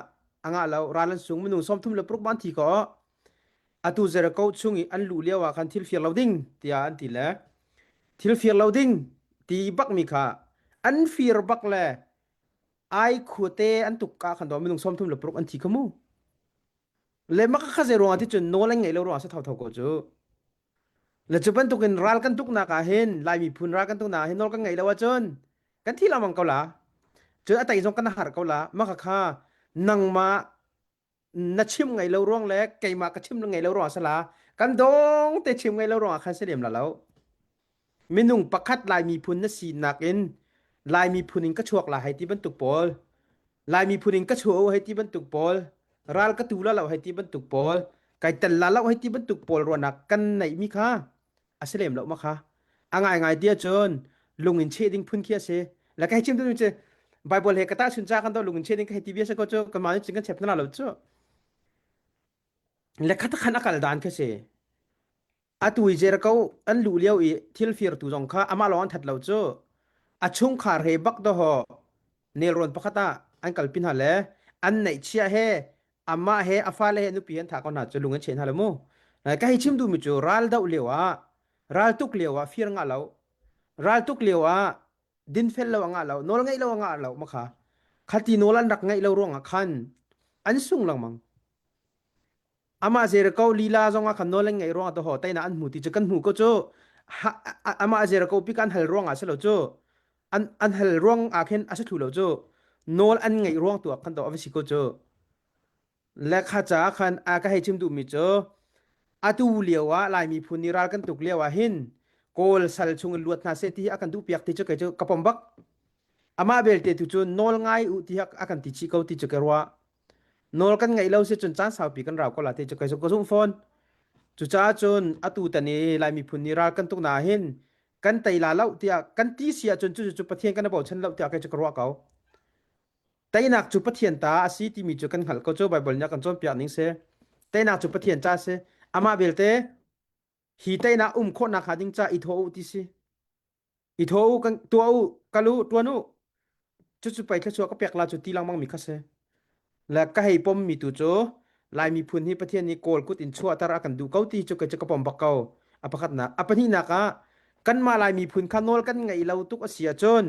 a ngah lo. Ral an sung minung 36 ban thi ko. Atu Jericho chung i an luh lio ah khan thil fir lo ding tiah an ti le thil fir lo ding ti bak mi kha an fir bak le ai khuate an tuk ka khan do minung 36 an thi kha mu. Le maka kha zei ruangah ti cun nawl an ngeih lo ruangah si thotho ko cu. Le cu bantukin ral kan tuknak ah hin Lai miphun ral kan tuknak ah hin nawl kan ngeih lo ahcun kan thi lengmang ko la. Cun a tei zong kan har ko la. Maka kha nangmah na chim ngai lo ruang le keimah ka chim ngai lo ruang sala kan dong te chim ngai lo ruang ah khan si lem la lo. Minung pakhat Lai miphun na sinak in Lai miphun in ka chuak la hei ti bantuk pawl Lai miphun in ka chuah u hei ti bantuk pawl ral ka tu la lo hei ti bantuk pawl kai tel la lo hei ti bantuk pawl ruahnak kan neih mi kha a si lem lo ma kha a ngai ngai ti ahcun lung in cheh ding phun khi a si la ka hei chim tu cu Bible he ka ta chun cha kan do lung in cheh ding ka hei ti bia se ko cu kan mah nih cun kan chep na lo cu le khat khan a kal dan kha si Atu i Jericho an luh lio i thil firtu zong kha amah lawng an that lo cu a chungkhar he bak dawhaw nelrawn pakhat ah an kalpi hna le an neihchiah he amah he a fale he nupi he an thah ko hna cu lung an cheh hna lo mu. Ka hei chim duhmi cu ral doh lio ah ral tuk lio ah fir ngah lo ral tuk lio ah dinfel lo a ngah lo nawl ngeih lo a ngah lo ma kha khati nawl an rak ngeih lo ruangah khan an sung lengmang. Amah Jericho lila zongah khan nawl an ngeih ruangah to ho teinak an hmu ti cu kan hmu ko cu. Amah Jericho pi kan hal ruangah si lo cu. An an hal ruang ah khin a si thlu lo cu. Nawl an ngeih ruang tu ah khan to a va si ko cu. Le kha ca khan a ka hei chim duhmi cu atu lio ah Lai miphun nih ral kan tuk lio ah hin Kawl sal chung in luat hna seh ti hi a kan duh piak ti cu kei cu ka pom bak. Amah belte tu cu nawl ngai u ti a kan ti chih ko ti cu ka ruah. Nawl kan ngeih lo si cun caan saupi kan rau ko la ti cu kei cu ka zumh fawn. Cucaah cun atu tan i Lai miphun nih ral kan tuk na hin kan tei la lo tiah kan ti si ahcun cucu cu Pathian kan i bochan lo tiah kei cu ka ruah ko. Teinak cu Pathian ta a si timi cu kan hngalh ko cu Baibal nih a kan cawnpiak ning si. Teinak cu Pathian ca a si. Amah belte hi teinak um khawhnak hnga ding ca i thawh u ti si. I thaw u kan tuah u kal u tuan u cucu pei thluachuah ka pek la cu ti lengmang mi kha si le ka hei pom mi tu cu Lai miphun hi Pathian nih Kawl kut in chuahter a kan duh ko ti cu kei cu ka pom bak ko a pakhatnak a pahnihnak ah kanmah Lai miphun kha nawl kan ngeih lo tuk a si ahcun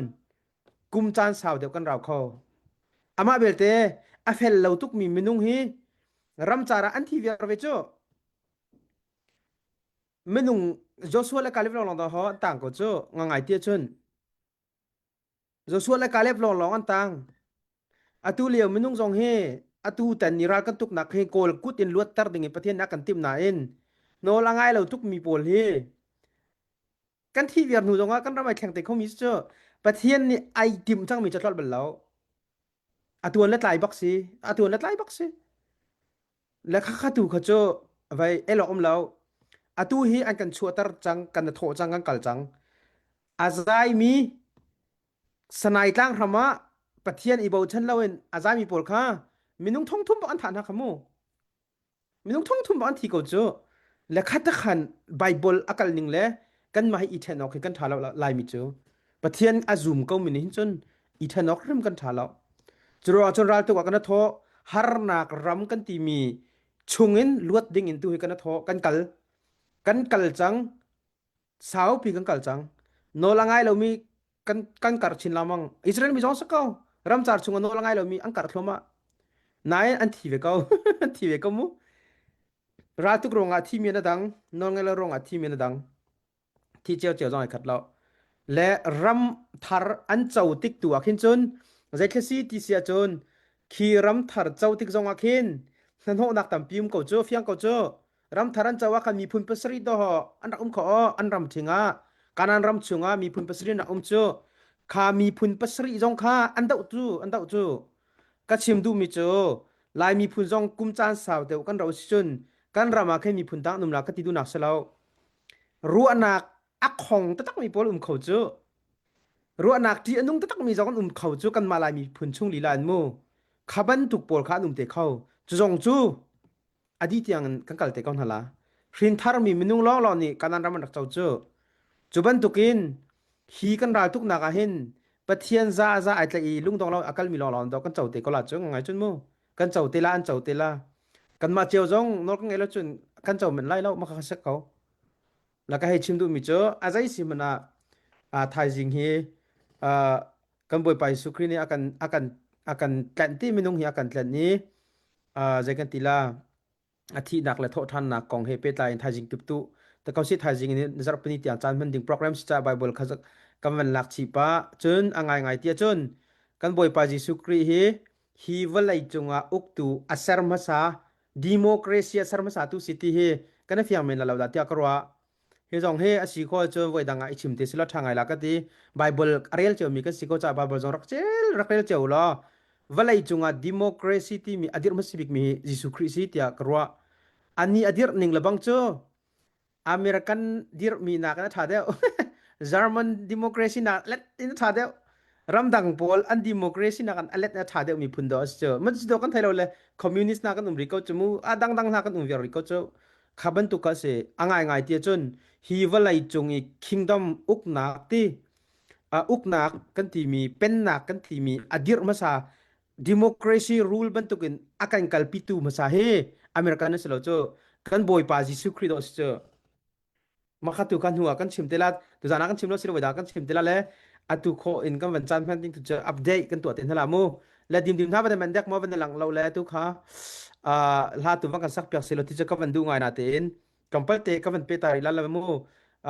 kum caan sau deuh kan rau kho amah belte a fel lo tuk mi minung hi ramcar ah an thi viar ve cu Minung Joshua le Caleb lawnglawng dah ho an tang ko cu ngangai ti ahcun Joshua le Caleb lawnglawng an tang. Atu lio minung zong hi atu tan ni ral kan tuknak hi Kawl kut in luatter ding in Pathian a kan timh nain nawl a ngai lo tuk mi pawl hi kan thi viar hnu zongah kan ram ai thleng te kho mi cu Pathian nih ai timh cangmi cu tlolh bal lo. A tuan le tlai bak si. A tuan le tlai bak si. Le khakha tu kha cu vai elok um lo. Atu hi an kan chuahter cang, kan thawh cang, kan kal cang. A zaimi Sanai tlang hram ah Pathian i bochan loin a zaimi pawl kha minung thong thum bak an thah hna kha mu. Minung thong thum bak an thi ko cu. Le khat khan Bible a kal ning le kan mah hi i then awk hi kan tha lo Laimi cu. Pathian a zum ko mi nih hin cun i then awk hrim kan tha lo. Curuangah cun raltuk ah kan thawh harnak ram kan timi chungin luat ding in tu hi kan thawh kan kal kan kal cang saupi kan kal cang nawl a ngai lomi kan kan karh chin lengmang Israel mi zong si ko ramcar chung ah nawl a ngai lomi an karh thluahmah nain an thi ve ko an thi ve ko mu raltuk ruangah thimi an dang nawl ngai lo ruangah thimi an dang thi ciocio zong ai khat lo le ram thar an co tik tu ah khin cun zeithla si ti si ahcun khi ram thar co tik zong ah khin hnahnawhnak tampi um ko cu fiang ko cu ram thar an co ah khan miphun pasarih to an rak um kho an ram thing ah Kanan ram chung ah miphun pasarih an rak um cu kha miphun pasarih zong kha an doh cu an doh cu ka chim duhmi cu Lai miphun zong kum caan sau deuh kan ro si cun kan ram ah khin miphun dang num la ka ti duhnak si lo Ruahnak a khong taktakmi pawl um kho cu. Ruahnak ṭih a nung taktakmi zong an um kho cu kanmah Lai miphun chung lila in mu. Kha bantuk pawl kha an um te kho. Cu zong cu a dih tiang in kan kal te ko hna la. Hrin tharmi minung lawnglawng nih Kanan ram an rak co cu. Cu bantukin hi kan raltuknak ah hin Pathian za za ai tlaih i lungdong lo a kalmi lawnglawng dawh kan co te ko la cu ngai cun mu. Kan co te la an co te la. Kanmah cio zong nawl kan ngeih lo cun kan co men lai lo ma kha sek ko. La ka hei chim duhmi cu a zei si hmanh ah thaizing hi kan Bawipa Jesuh Khrih nih a kan a kan a kan tlanh ti minung hi a kan tlanh i zei kan ti la a thihnak le thawhṭhannak kong he pehtlai in thaizing tuptu te ko si thaizing in zarhpini tiang caan hman ding program si ca Bible kha kan van lak chih pa cun a ngaingai ti ahcun kan Bawipa Jesuh Khrih hi hi vawlei cungah uktu a ser hmasa democracy a ser hmasa tu si ti hi kan i fiang men la lo dah tiah ka ruah. Hi zong hi a si khawh ahcun voi dang ah i chim te sila ṭha ngai la ka ti. Bible a rel ciomi kan si ko caah Bible zong rak cel rak rel cio law vawlei cungah democracy timi a dirh hmasa bikmi hi Jesuh Khrih si tiah ka ruah. Ani a dirh ning lebang cu American dirhmi nakin a ṭha deuh. German democracy nak let in a ṭha deuh. Ramdang pawl an democracy nak an a let in a ṭha deuh mi phun dawh a si cu. Man si kan thei lo le communist na kan um rih ko cu mu. A dangdang hna kan um viar rih ko cu. Kha bantuk kha a si. A ngaingai ti ahcun hi vawlei cung i kingdom uknak ti uknak kan timi pennak kan timi a dirh hmasa democracy rule bantukin a kan kalpitu hmasa hi American an si lo cu kan Bawipa Jesuh Khrih dawh si cu. Makha tu kan hnu ah kan chim te la tuzan ah kan chim lo si lo da kan chim te la le atu kho in kan van caan hman ding tu cu update kan tuah te hna la mu le dim dim hna van man dek mo van lang lo le tu kha hla tu van kan sak piak si lo ti cu ka van du ngai na te in tlawmpal te ka van pe ta ri la la mu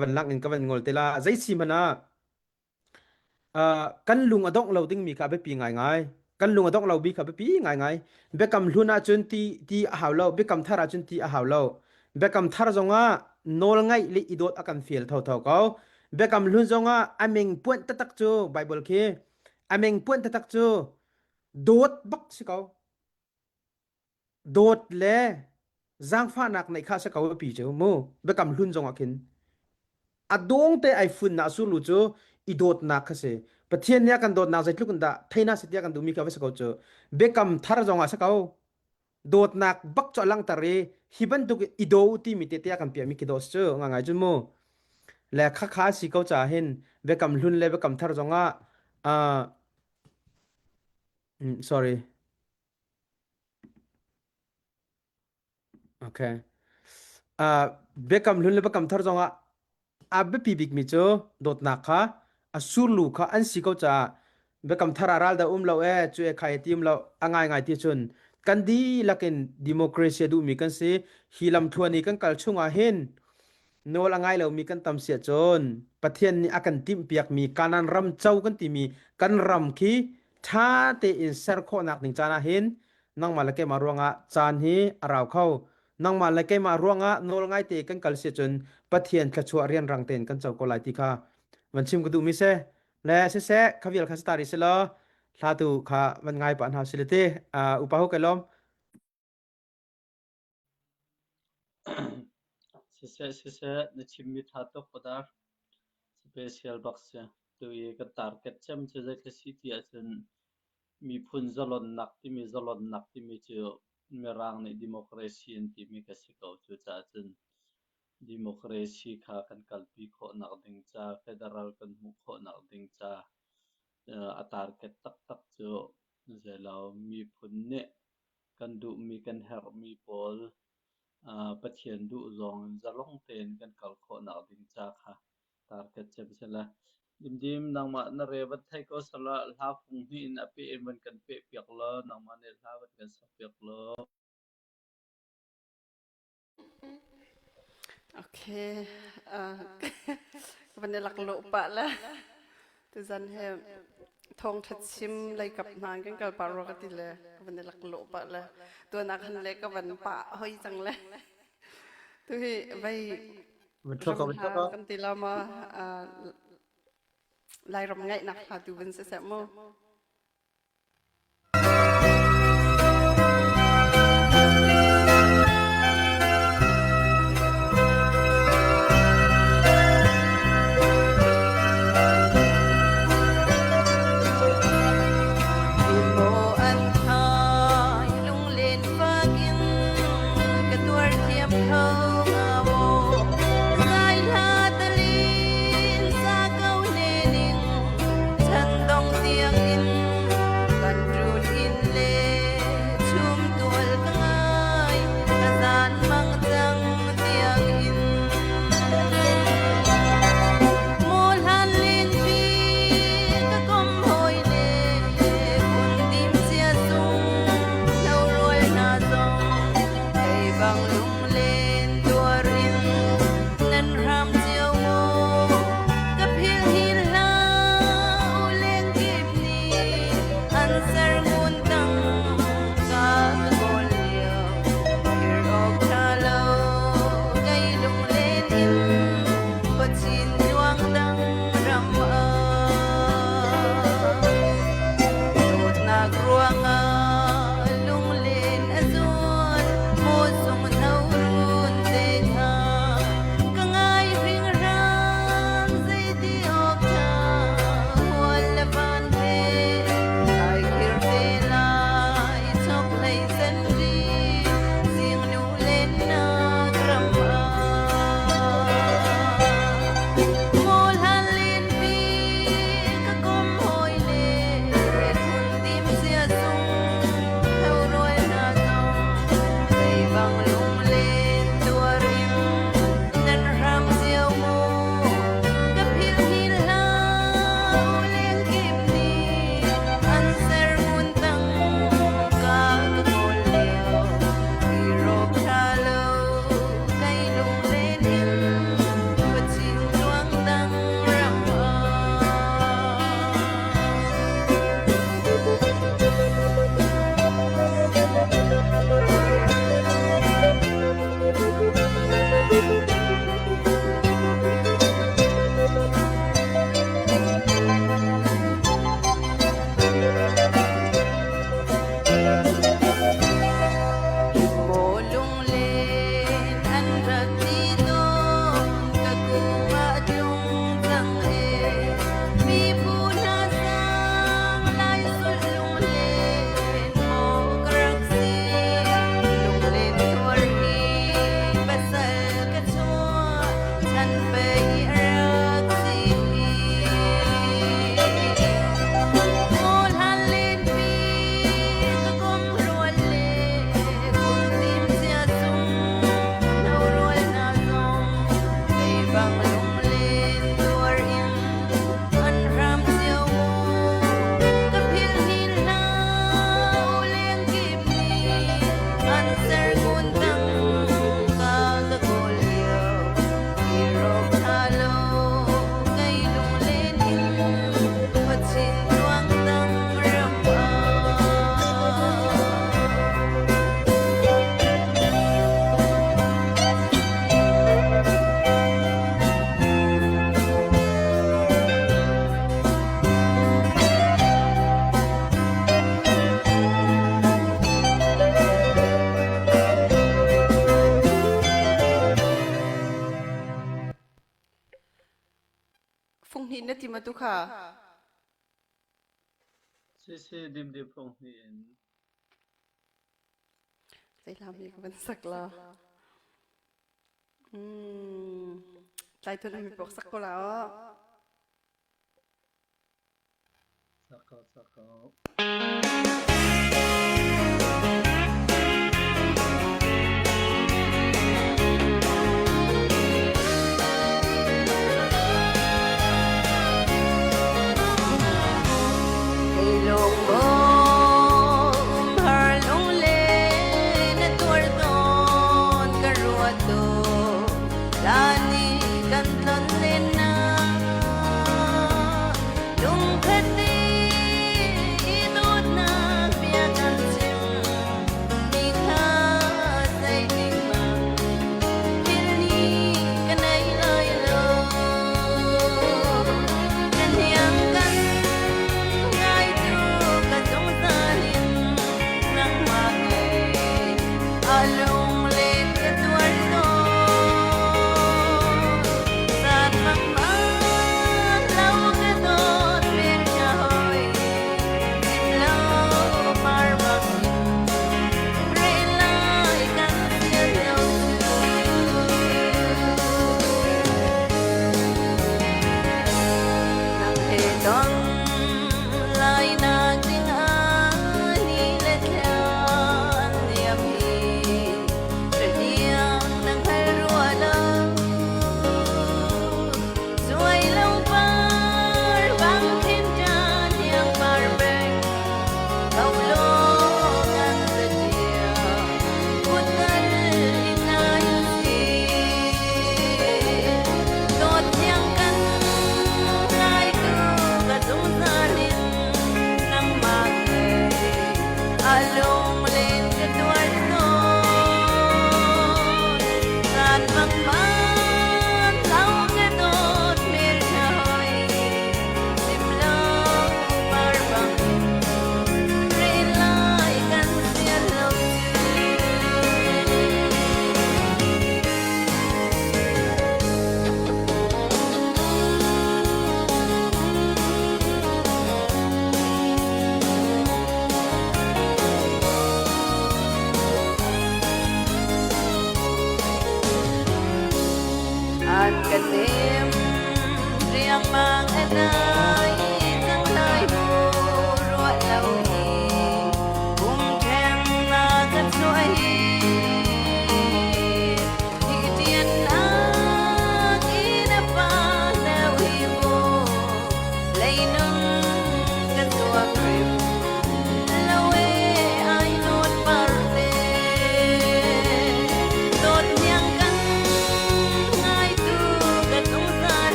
van lang in ka van ngol te la zei si mana Kan lung a dongh lo dingmi kha a biapi ngaingai. Kan lung a dongh lo bi kha a biapi ngaingai. Biakam hlun ahcun ti ti a hau lo, biakam thar ahcun ti a hau lo. Biakam thar zongah nawl ngaih le i dawt a kan fial thotho ko. Biakam hlun zongah a meng puanh taktak cu Bible khi a meng puanh taktak cu dawt bak si ko. Dawt le zaangfahnak neih kha a si ko pi cu mu biakam hlun zongah khin a dawng te ai fun na surlu cu i dawtnak kha si Pathian nih a kan dawtnak zeitluk in dah theina si tiah kan duhmi kha va si ko cu biakam thar zongah si ko dawtnak bak cu a langhter i hi bantuk i do timi te te a kan piahmi khi daw si cu nga ngai cun mu le kha kha si ko caah hin biakam hlun le biakam thar zongah uh, sorry Okay. Biakam hlun le biakam thar zongah a biapi bikmi cu dawtnak kha a surlu kha an si ko caah biakam thar ah ral dah um lo e cu e khai ti um lo a ngai ngai ti cun kan dihlak in democracy a duhmi kan si hi lamthluan i kan kal chungah hin nawl a ngai lomi kan tam siah cun Pathian nih a kan timhpiakmi Kanaan ram co kan timi kan ram khi ṭha tein ser khawhnak ding caan ah hin nangmah le keimah ruangah caan hi a rau kho. Nangmah le keimah ruangah nawl ngaite kan kal si cun Pathian thluachuah rianrang tein kan co ko lai ti kha van chim ka duhmi si. Le siseh kha vial kha si ta rih si law hla tu kha van ngai pah hna si le ti upa hu kai lawm. Siseh siseh na chimmi ṭha tuk Padar. Special bak si. Tu i kan target cem cu zeitluk si ti ahcun miphun zalonnak timi zalonnak timi cu Mirang nih democracy an timi ka si ko. Cucaah cun democracy kha kan kalpi khawhnak ding ca, federal kan hmuh khawhnak ding ca a target taktak cu zeilo miphun nih kan duhmi kan herhmi pawl Pathian duh zawng in zalong tein kan kal khawhnak ding ca kha target cem sila. Dimdim nangmah na re van thei ko sala hla fung hnih in a peh in van kan peh piak law nangmah nih hla van kan sak piak law. Okay. Ka van i laklawh pah le tuzan he thawngṭha chim lei kap hna kan kal pah rua ka ti le ka van i laklawh pah le tuan ah khan le ka van pah hoi cang le tu hi vei ram hla kan ti la ma Lairam ngaihnak hla tu van si seh mu. tim atu kha? Si dimdim fung hnih in. Zei hla mi ka van sak la. Mm. Tlai thun mi pok sak ko la o. Sak ko, sak ko.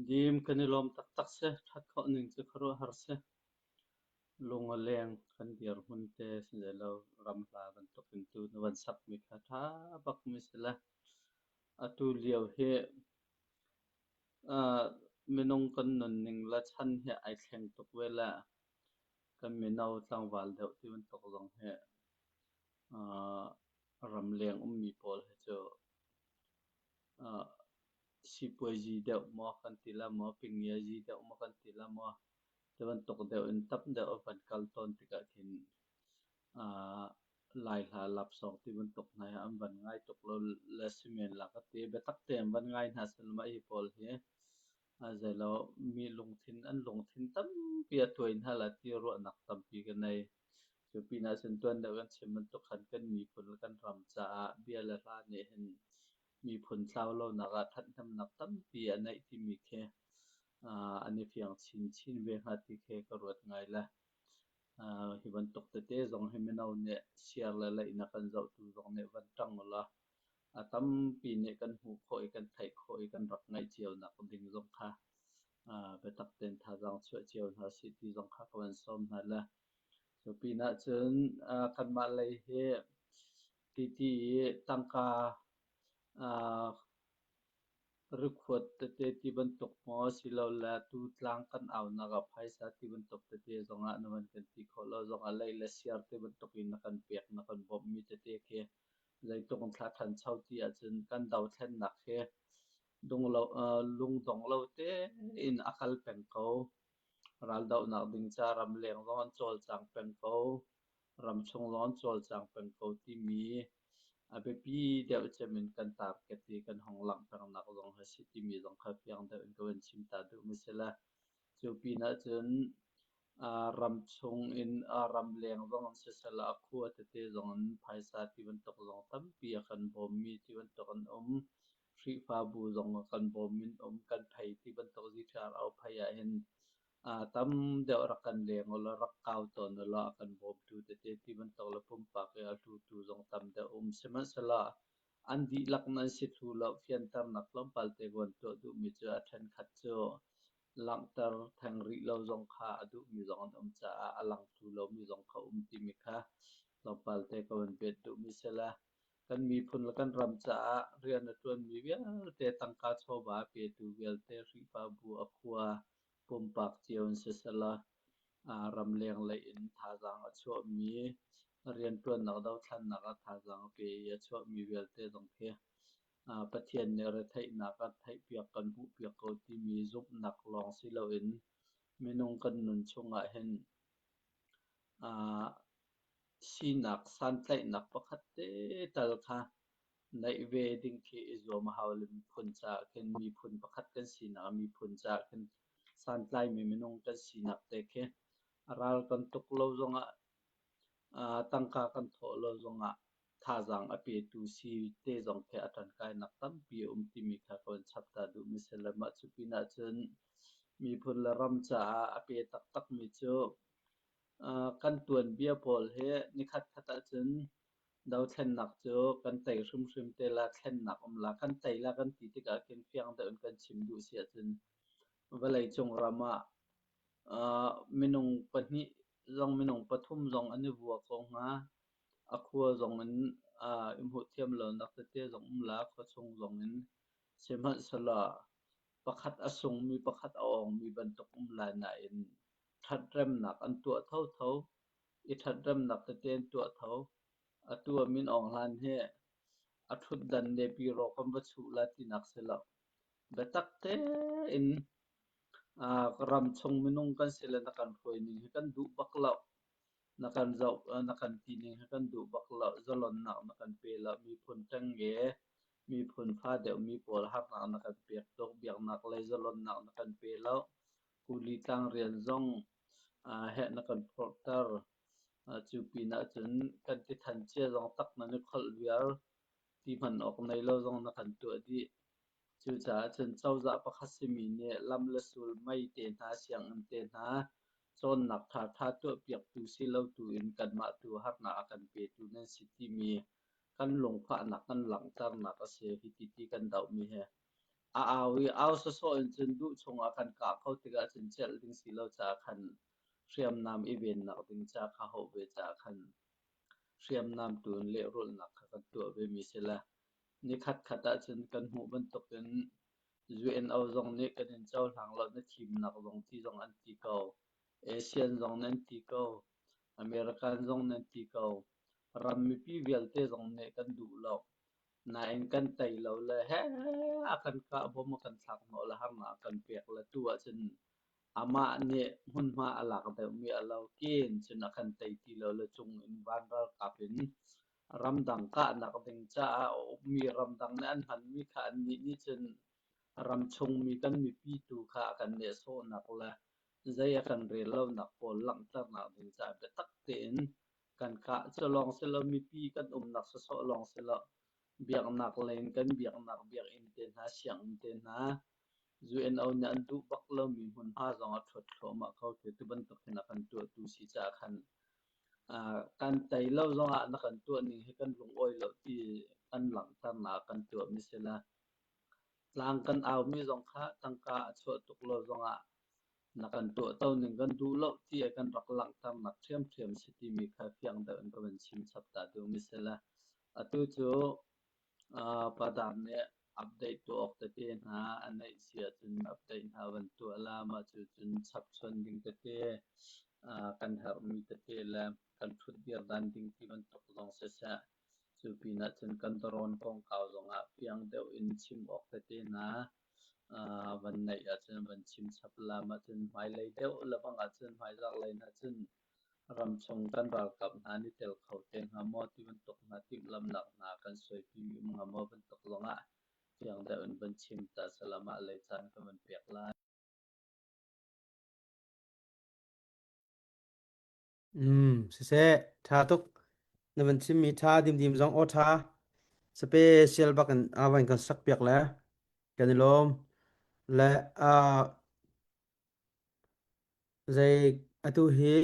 Dim kan i lawm taktak si. Ṭhat khawh ning cu khuaruahhar si. Lung a leng kan dirhmun te si lo ram hla bantuk in tu na van sakmi kha ṭha bakmi si le atu lio hi minung kan nunning le chan hi ai thleng tuk ve le kan mino tlangval deuh ti bantuk zong hi ramleng ummi pawl hi cu sipuaizi deuh maw kan ti la maw, pingiazi deuh maw kan ti la maw, ti bantuk deuh in tam deuh a van kal tawn tikah khin Lai hla lapsawng ti bantuk hna hi an van ngai tuk lo le si men la ka ti. Biatak tein an van ngai hna selaw mah hi pawl hi zeilo mi lungthin an lungthin tampi a tuai hna la ti ruahnak tampi ka nei. Cu pinah cun tuan deuh kan chim bantuk khan kan miphun le kan ram caah bia le hla nih hin miphun tlau lonak ah ṭhathnemnak tampi a neih timi khi an i fiang chinchin ve hnga ti khi ka ruat ngai le hi bantuk tete zong hi mino nih siar le laihnak an zohtu zong nih van ṭang ulaw. A tampi nih kan hmuh khawh i kan theih khawh i kan rak ngaih cio nak ding zong kha biatak tein thazaang chuah cio hna sih ti zong kha ka van sawm hna le cu pinah cun kanmah lei hi titi i tangka Rikhuat tete ti bantuk maw silole tutlang kan aunak ah phaisa ti bantuk tete zongah na van kan ti khawh lo zongah lei le siar ti bantuk in na kan pek na kan bawmhmi tete khi zeitluk in thla ṭhancho ti ahcun kan dothlennak hi lungdong lo tein a kal peng ko. Raldohnak ding ca ramleng zong an cawlcang peng ko. Ramchung zong an cawlcang peng ko timi a biapi deuh cem in kan target i kan hong langhternak zong hi a si timi zong kha fiang deuh in ka van chim ta duhmi si le cu pinah cun ramchung in ramleng zong in siseh a khua tete zong in phaisa ti bantuk zong tampi a kan bawmmi ti bantuk an um. Khrihfabu zong a kan bawm in um kan phei ti bantuk ZTRO phei ahhin tam deuh rak kan leng ulaw rak kau tawn ulaw a kan bawmtu tete ti bantuk le pumpak i a hlutu zong tam deuh um. Sihmanhsehlaw an dihlak nan si thlu lo fianternak tlawmpal te ka van tuah duhmi cu a ṭhenkhat cu langhter theng rih lo zong kha a duhmi zong an um caah a lang thlu lomi zong kha um timi kha tlawmpal te ka van bet duhmi si le kan miphun le kan ram caah rian a ṭuanmi vialte tangka chawva a petu vialte Khrihfabu a khua pumpak cio in siseh ramleng lei in thazaang a chuahmi rianṭuannak dothlannak ah thazaang a pe i a chuahmi vialte zong khi Pathian nih retheihnak a theihpiak kan hmuhpiak ko timi zumhnak lawng si loin minung kan nun chungah hin sinak santlaihnak pakhat te tal kha neih ve ding khi i zuam a hau le miphun caah khin miphun pakhat kan sinak miphun caah khin santlaimi minung kan sinak te khi ral kan tuk lo zongah tangka kan thawh lo zongah thazaang a petu si te zong khi a ṭangkainak tampi a um timi kha ka van chap ta duhmi si le mah cu pinah cun miphun le ram caah a pe taktakmi cu kan tuanbia pawl hi nikhat khat ahcun Dothlennak cu kan tei hrimhrim te la, thlennak um la. Kan tei la kan ti tikah khin fiang deuh in kan chim duh si ahcun vawleicung ram ah minung pahnih zong minung pathum zong an i vua ko hnga. A khua zong in i hmuh thiam lonak tete zong um la, khuachung zong in sihmanhsehlaw pakhat a sungmi pakhat a awngmi bantuk um lai nain ṭhatremnak an tuah thotho. I ṭhatremnak tete an tuah tho. Atu ah Min Aung Hlaing hi a ṭhutdan le biro kan va chuh lai tinak si lo. Biatak tein ramchung minung kan si le na kan hruai ning hi kan duh bak lo. Na kan zoh, na kan ti ning hi kan duh bak lo. Zalonnak na kan pe lo. Miphun ṭengnge, miphun fa deuhmi pawl harnak na kan pek tuk. Biaknak lei zalonnak na kan pe lo. Kuli tlangrian zong heh na kan phorhter. Cu pinah cun kan ti than cia zong tak nan i kholh viar. Ti hman awk nei lo zong na kan tuah dih. Cucaah cun cozah pakhat simi nih lam le sul, mei te hna, sianginn te hna, cawnnak ṭhaṭha tuahpiaktu si lo tu in kanmah tu harnak a kan petu nan si timi kan lungfahnak kan langhternak a si. Hiti ti kan dohmi hi. A au i au sawsawh in cun duh chungah kan kah kho tikah cun celh ding si lo caah khan hriamnam i vennak ding ca kha hauh ve caah khan hriamnam tu in lehrulhnak kha kan tuah vemi si le nikhat khat ahcun kan hmuh bantukin UNO zong nih kan in cohlang lo na thimnak zong ti zong an ti ko. ASEAN zong nan ti ko. American zong nan ti ko. Ram mipi vialte zong nih kan duh lo. Nain kan tei lo le heh a kan kah bom a kan thlak hnawh le harnak a kan pek le tu ahcun amah nih hmunhma a lak deuhmi a lo kin cun a kan tei ti lo le cung in van ralkap in ramdang kahnak ding caah a ummi ramdang nih an hmanmi kha annih nih cun ramchungmi kan mipi tu kha a kan nehsawhnak le zei a kan rel lonak pawl langhternak ding caah biatak tein Kan kah cu lawng si lo mipi kan umnak sawsawh lawng si lo biaknak lei in kan biaknak biakinn te hna sianginn te hna UNO nih an duh bak lomi hmunhma zong a ṭhuat thluahmah ko khi tu bantuk hin a kan tuahtu si caah khan kan tei lo zongah na kan tuah ning hi kan lungawi lo ti. kan langhternak kan tuahmi si le tlang kan aumi zong kha tangka a chuah tuk lo zongah na kan tuahto ning kan duh lo ti kan rak langhternak ṭhiamṭhiam si timi kha fiang deuh in ka van chim chap ta duhmi si le atu cu Padang nih update tuah awk tete hna a neih si ahcun update hna van tuah la. Mah cu cun chapchuan ding tete, kan herhmi tete le kan ṭhutdir dan ding ti bantuk zong siseh, cu pinah cun kan dawrawn kongkau zongah fiang deuh in chim awk tete hna van neih ahcun van chim chap la. Mah cun hmailei deuh lebang ahcun hmaizarh lei hna cun Ramchung kan ralkap hna an i tel kho te hnga maw ti bantuk hna timhlamhnak hna kan suaipi um hnga maw bantuk zongah fiang deuh in van chim ta salam ah lei caan kan van pek lai. Mm, siseh, ṭha tuk. Na van chimmi ṭha dimdim zong aw ṭha. Special bak in a van kan sak piak le kan i lawm. Le uh, Zei atu hi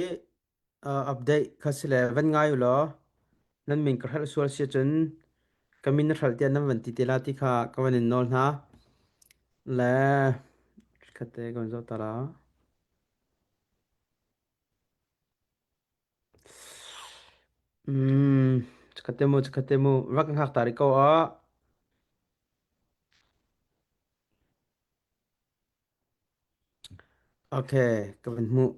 update kha si le van ngai u law nan min ka hrelh sual si ahcun ka min na hrelh tiah nan van ti te la ti kha ka van in nawl hna. Le khatte ka van zoh ta la. Mm, khatte mu khatte mu rak ka hngak ta rih ko ah. Okay, ka van hmuh.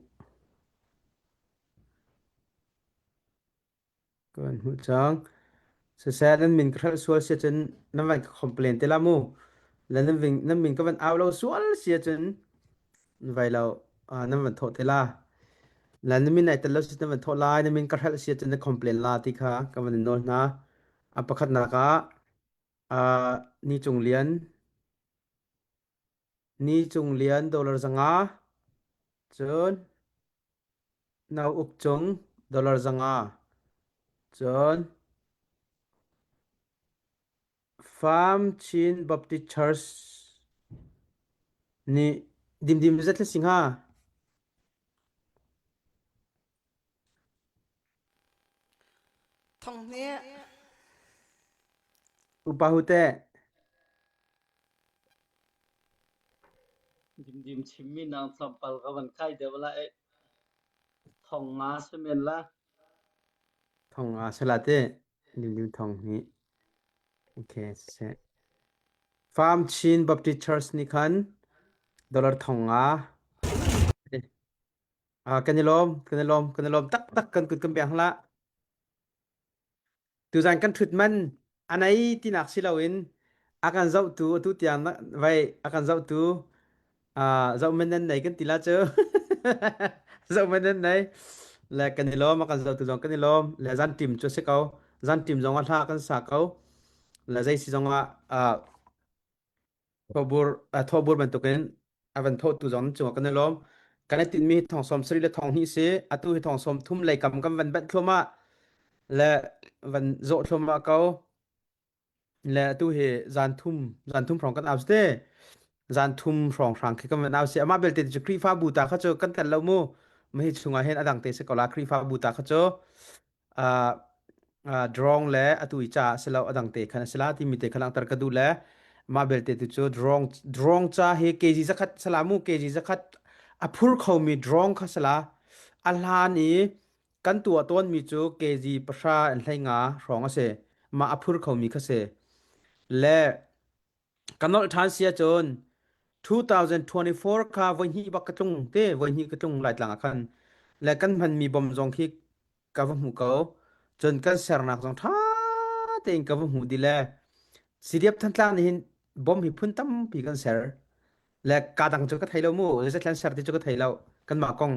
Ka van hmuh cang. Siseh nan min ka hrelh sual si ahcun nan van ka complain te la mu. Le nan min, nan min ka van au lo sual si ahcun vai lo uh, nan van thawh te la. Le nan min ai tel lo si nan van thawh lai, nan min ka hrelh si ahcun na complain la ti kha ka van in nawl hna. A pakhatnak ah uh, Ni Cung Lian Ni Cung Lian dollar 500, cun No Uk Cung dollar 500, cun Farm Chin Baptist Church nih dimdim zat si hnga. Thong nih Upa hu teh. Dimdim chimmi nang tlawmpal ka van kai deuh la eh. Thong nga si men la. Thong nga sala te. Dimdim thong hi. Okay, siseh. Farm Chin Baptist Church nih khan dollar thong nga. Ah, kan i lawm, kan i lawm, kan i lawm taktak kan kut kan beng hlah. Tuzan kan ṭhut man a nei tinak si loin a kan zohtu atu tiang vai a kan zohtu ah zoh man nan nei kan ti la cu. Zoh man nan nei. Le kan i lawm a kan zohtu zong kan i lawm. Le zan ṭim cu a si ko. Zan ṭim zong ah hla kan sa ko. Le zei si zong ah ah Thawbur, thawbur bantukin a van thawtu zong nan cungah kan i lawm. Kan i tinhmi hi thong 70 le thong hnih si. Atu hi thong 30 lei kam kan van banh thluahmah le van zawh thluahmah ko. Le atu hi zan thum, zan thum hrawng kan au si te. Zan thum hrawng hrang khi kan van au si. Amah belte cu Khrihfabu ta kha cu kan tel lo mu. Mahi chungah hin a dang te si ko la Khrihfabu ta kha cu uh, uh, drone le atu i ca si lo adang te khan a si la timi te kha langhter ka duh le mah belte tu cu drone drone ca hi kg zakhat sala mu kg zakhat a phur khomi drone kha sala a hlan i kan tuah tawn mi cu kg pahra an hlei nga hrawng a si mah a phur khomi kha si le Ka nolh ṭhan si ahcun 2024 kha voihnih bak ka tlung te voihnih ka tlung Laitlang ah khan le kan hmanmi bom zong khi ka va hmu ko cun kan sernak zong ṭha tein ka va hmuh dih le CDF Thantlang nih hin bom hi phun tampi kan ser le ka dang cu ka thei lo mu zeithlan ser ti cu ka thei lo kanmah kong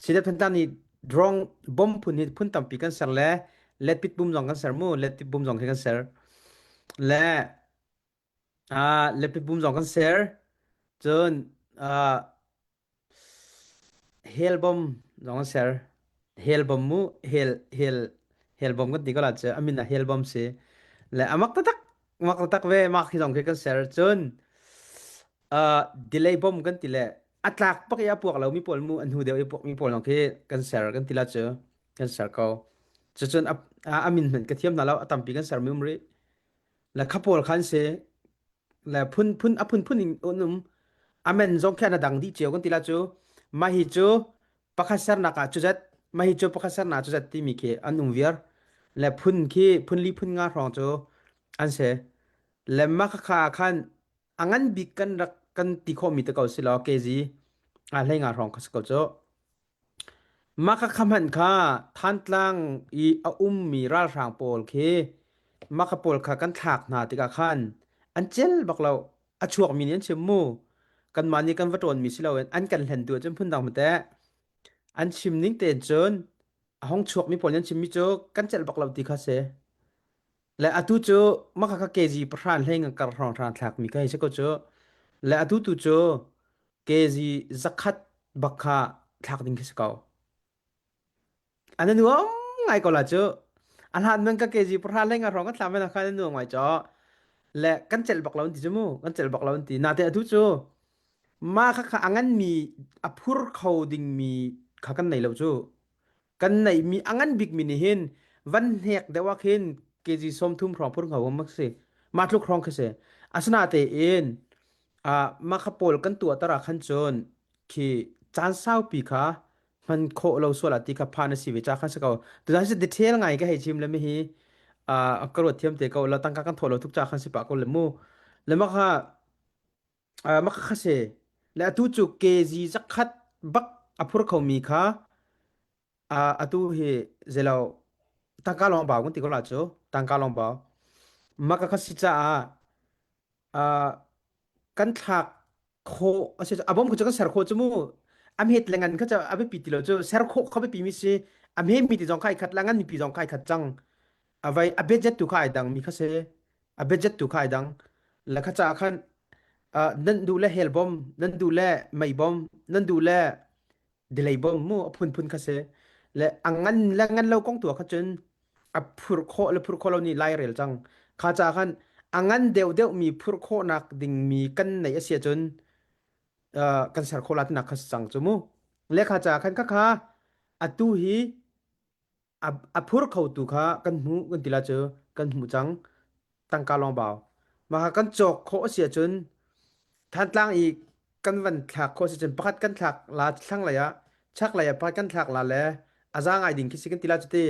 CDF Thantlang nih drone bom phun hi phun tampi kan ser le letpit bum zong kan ser mu letpit bum zong khi kan ser le Ah, lepit bum zong kan ser. Cun ah hel bom zong kan ser. Hel bom mu hel hel hel bom kan ti ko la cu a min ah hel bom si. Le amak taktak mak taktak ve mak hi zong khi kan ser. Cun ah delay bom kan ti le a tlak pak i a puak lo mi pawl mu an hnu deuh i puak mi pawl zong khi kan ser kan ti la cu kan ser ko. Cucun a, a min hmanh ka thiam hna lo a tampi kan ser mi um rih. Le kha pawl khan si le phun phun a phun phun in an um. Amen zong khi an dang dih cio kan ti la cu. Mah hi cu pakhat sernak ah cuzat mah hi cu pakhat sernak ah cuzat timi khi an um viar. Le phun khi phun li phun nga hrawng cu an si. Le mah khakha ah khan a ngan bik kan rak kan ti khawhmi te ko si law kg a hlei nga hrawng kha si ko cu. Mah khakha hmanh kha Thantlang i a ummi ralhrang pawl khi mah kha pawl kha kan thlak hna tikah khan an cel bak lo. A chuakmi nih an chim mu. Kanmah nih kan va ṭawnmi si loin an kan hlen tu ahcun phundang hmateh. An chim ning tein cun a hong chuakmi pawl nih an chimmi cu kan celh bak lo ti kha si. Le atu cu mah khakha kg pahra hlei ngan kar hrawng hrawng thlakmi ka hei si ko cu. Le atu tu cu kg zakhat bak kha thlak ding khi si ko. An nuam ngai ko la cu. A hlan man ka kg pahra hlei nga hrawng kan thla men kha an nuam ngai cho. Le kan celh bak lo an ti cu mu. Kan celh bak lo an ti. Nate atu cu ma kha kha a ngan mi a phur kho ding mi kha kan nei lo cu. Kan neihmi a ngan bikmi nih hin van hnek deuh ah khin kg 30 hrawng phur kho mak si. Mah tluk hrawng khi si. Asinatein ah mah kha pawl kan tuah tar ah khan cun khi caan saupi kha hman khawh lo sual ah ti kha phan a si ve ca khan si ko. Tuzan si detail ngai ka hei chim le mi hi ah ka ruat thiam te ko la tangka kan thawh lo tuk ca khan si pah ko le mu. Le mah kha Uh, mah kha si. Le atu cu kg zakhat bak a phur khomi kha uh, atu hi zelo tangka lawng bau kan ti ko la cu tangka lawng bau. Mah kha si caah uh, kan thlak khawh a si a bom khu cu kan ser khawh cu mu a hmet le ngan kha cu a biapi ti lo cu ser khawh kha biapi mi si a hme mi ti zong kha ai khat la ngan mi pi zong kha ai khat cang a vai a budget tu kha ai dang mi kha si a budget tu kha ai dang la kha ca khan nan duh le hel bom nan duh le mei bom nan duh le delay bom mu a phunphun kha si le a ngan le ngan lo kong tu kha cun a phur khawh le phur khawh lo ni lai rel cang kha ca khan a ngan deuh deuh mi phur khawh nak ding mi kan nei a si cun kan ser khawh la tinak kha si cang cu mu le kha ca khan kha kha atu hi A, a phur khotu kha kan hmuh kan ti la cu kan hmuh cang tangka lawng bau mah kha kan cawk khawh a si ahcun Thantlang i kan van thlak khawh a si cun pakhat kan thlak la thlanglei ah chaklei ah pakhat kan thlak la le a za ngai ding khi si kan ti la cu ti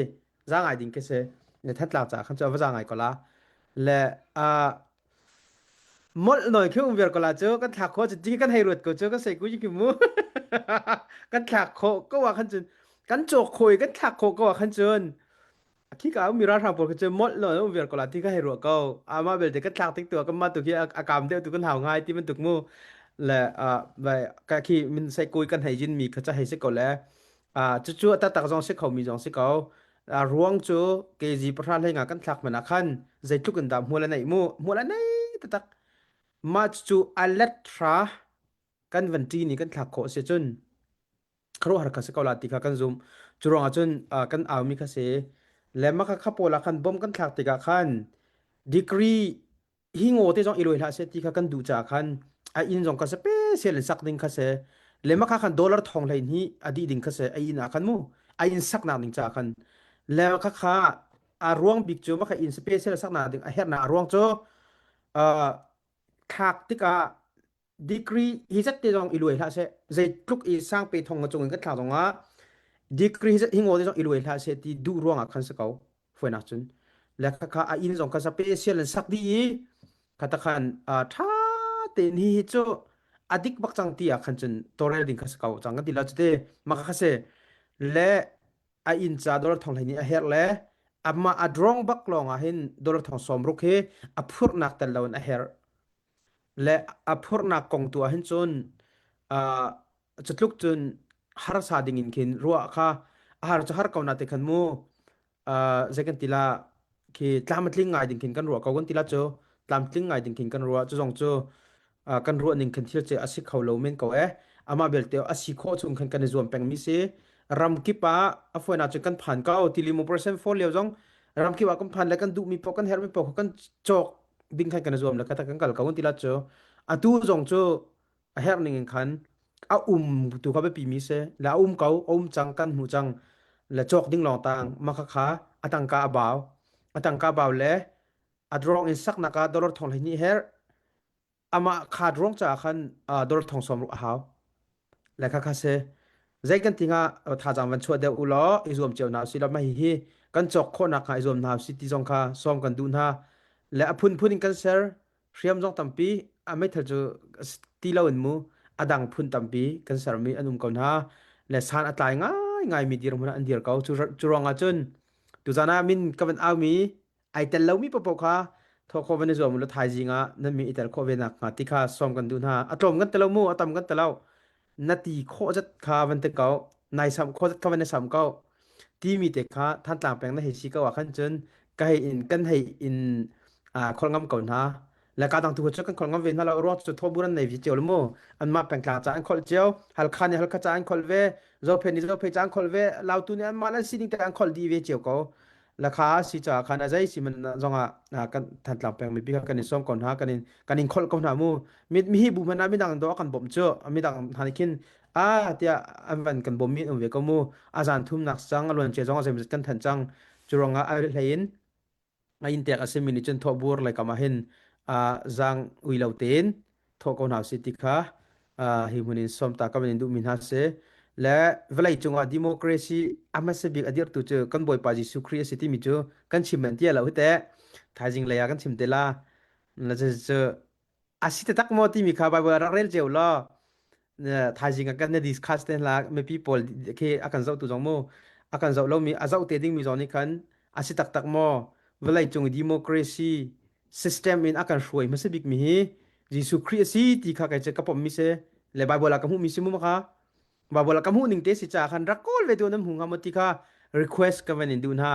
za ngai ding khi si ne Thantlang caah khan cu a va za ngai ko la le a Molh nawi khi um viar ko la cu kan thlak khawh cu ti kan hei ruat ko cu kan sei ku khi mu kan thlak khawh ko ah khan cun kan cawk khawh i kan thlak khawh ko ah khan cun khi ka um mi ralhrang pawl khi cu molh nawi um viar ko la ti ka hei ruah ko amah belte kan thlak tik tu ah kan mah tu khi a kam deuh tu kan hau ngai ti bantuk mu le vai ka khi min sei kui kan hei jin mi kha cha hei si ko le cucu a taktak zong si kho mi zong si ko A ruang cu kg pahra hlei nga kan thlak hmanh ah khan zeitluk in dah hmual a neih mu hmual a nei taktak mah cu a let hra kan van ṭi ni kan thlak khawh si cun khuaruahhar kha si ko la ti kha kan zum cu ruangah cun kan aumi kha si le mah kha kha pawl ah khan bom kan thlak tikah khan degree hi ngaw te zong i lawi hlah seh ti kha kan duh caah khan a inn zong kha special in sak ding kha si le mah kha khan dollar thong hlei hnih a dih ding kha si a inn ah khan mu a inn saknak ding caah khan le kha kha a ruang bik cu mah kha inn special saknak ding a herhnak a ruang cu uh, thlak tikah degree hi zat te zong i luai hlah seh zeitluk i sang pe thong cung in kan thlak zong ah degree hi zat hi ngaw te zong i luai hlah seh ti duh ruang ah khan si ko fuainak cun le kha kha a inn zong kha special in sak dih i kha ta khan tha tein hi hi cu a dik bak cang ti ah khan cun torel ding kha si ko cang kan ti lo cu te maka kha se le a inn ca dollar thong hlei nih a herh le amah a drong bak lawng ah hin dollar thong sawm ruk hi a phurhnak tel lo in a herh Le a phurhnak kong tu ah hin cun uh, cutluk cun harsa ding in khin ruah kha a har cu har ko na te khan mu uh, zei kan ti la khi tlam a tling ngai ding khin kan ruah ko kan ti la cu tlam tling ngai ding khin kan ruah cu zong cu uh, kan ruah ning khin thil che a si kho lo men ko e amah belte a si khawh chung khan kan i zuam peng mi si ram kip ah a fuaina cu kan phan ko tili mu percent for lio zong ram kip ah kan phan le kan duh mi poh kan herh mi poh kan cawk ding khan kan i zuam le kha kan kal ko ti la cu atu zong cu a herh ning in khan a um tu kha biapi mi si le a um ko a um cang kan hmu cang le cawk ding lawng tang ma kha kha a tangka a bau a tangka bau le A drawng in saknak ah dollar thong 12 her. Amah kha drawng caah khan dollar thong 60 a hau. Le kha kha si. Zei kan ti hnga thazaang van chuah deuh u law i zuam cio hna usih law mah hihi kan cawk khawhnak hnga i zuam hna usih ti zong kha sawm kan duh hna. Le a phunphun in kan ser. Hriam zong tampi a meithal cu ti loin mu a dang phun tampi kan sermi an um ko hna. Le san a tlai ngaingaimi dirhmun ah an dir ko. Cu ruangah cun tuzan ah min ka van aumi ai tel lomi paohpaoh kha thawh khawh van i zuam u law thaizing ah nan mi i tel khawh ve nakhnga ti kha sawm kan duh hna. A tlawm kan ti lo mu, a tam kan ti lo. Na ti khawh zat kha van ti ko, nai samh khawh zat kha van i samh ko. Timi te kha Thantlang peng na hei si ko ah khan cun ka hei in kan hei in kholh ngam ko hna. Le ka dang tu cu kan kholh ngam ve hna lo ruang cu thawbur an nei ve cio lo mu. Anmah pengtlang ca an kholh cio, Halkha nih Halkha ca an kholh ve, Zophei nih Zophei ca an kholh ve, Lautu nih anmah an sining te an kholh dih ve cio ko. Lakha si caah khan a zei si man zongah kan Thantlang peng mipi kha kan in sawm ko hna kan in kan in kholh ko hna mu mi mi hi bu hmanh ah midang do kan bawmh cu midang hna nih khin a tiah an van kan bawm mi an um ve ko mu a zan thumnak sang a luan cia zong a zeimawzat kan thanh cang cu ruangah a hlei in a inn tek a simi nih cun thawhbur lei kam ah hin zaang ui lo tein thawh ko hna usih ti kha hi hmun in sawmta ka van in duhmi hna si. Le vawlei cungah democracy a hmasa bik a dirhtu cu kan Bawipa Jesuh Khrih a si timi cu kan chim manh ti lo hi teh. Thaizing lei ah kan chim te la. Le cu a si taktak maw timi kha Bible rak rel cio law thaizing ah kan na discuss te hla mipi pawl khi a kan zohtu zong mu a kan zoh lomi a zoh te dingmi zong nih khan a si taktak maw vawlei cung democracy system in a kan hruai hmasa bik mi hi Jesuh Khrih a si ti kha kei cu ka pom mi si le Bible ah ka hmuh mi si mu kha Bible ah ka hmuh ning te si ca khan rak kawl ve tu nan hmu hnga maw ti kha request ka van in duh hna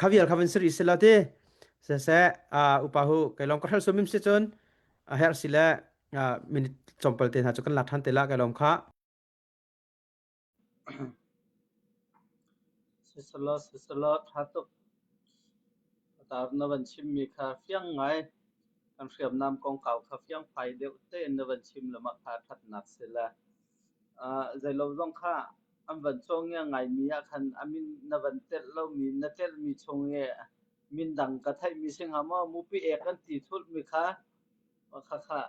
kha vial kha van siri sila ti se se upa hu kai long ka hral sumim si cun a her si le minute tlawmpal te hna cu kan lak ṭhan te la kai lawm kha. Siselaw siselaw ṭha tuk. Tar na van chimmi kha fiang ngai. Kan hriamnam kongkau kha fiangfai deuh tein na van chim le mah kha ṭhatnak si le zeilo zong kha an van cawngia ngaimi ah khan a min na van telh lomi na telhmi chung i min dang ka theihmi si hnga maw mupi ek an ti thulhmi kha Khakha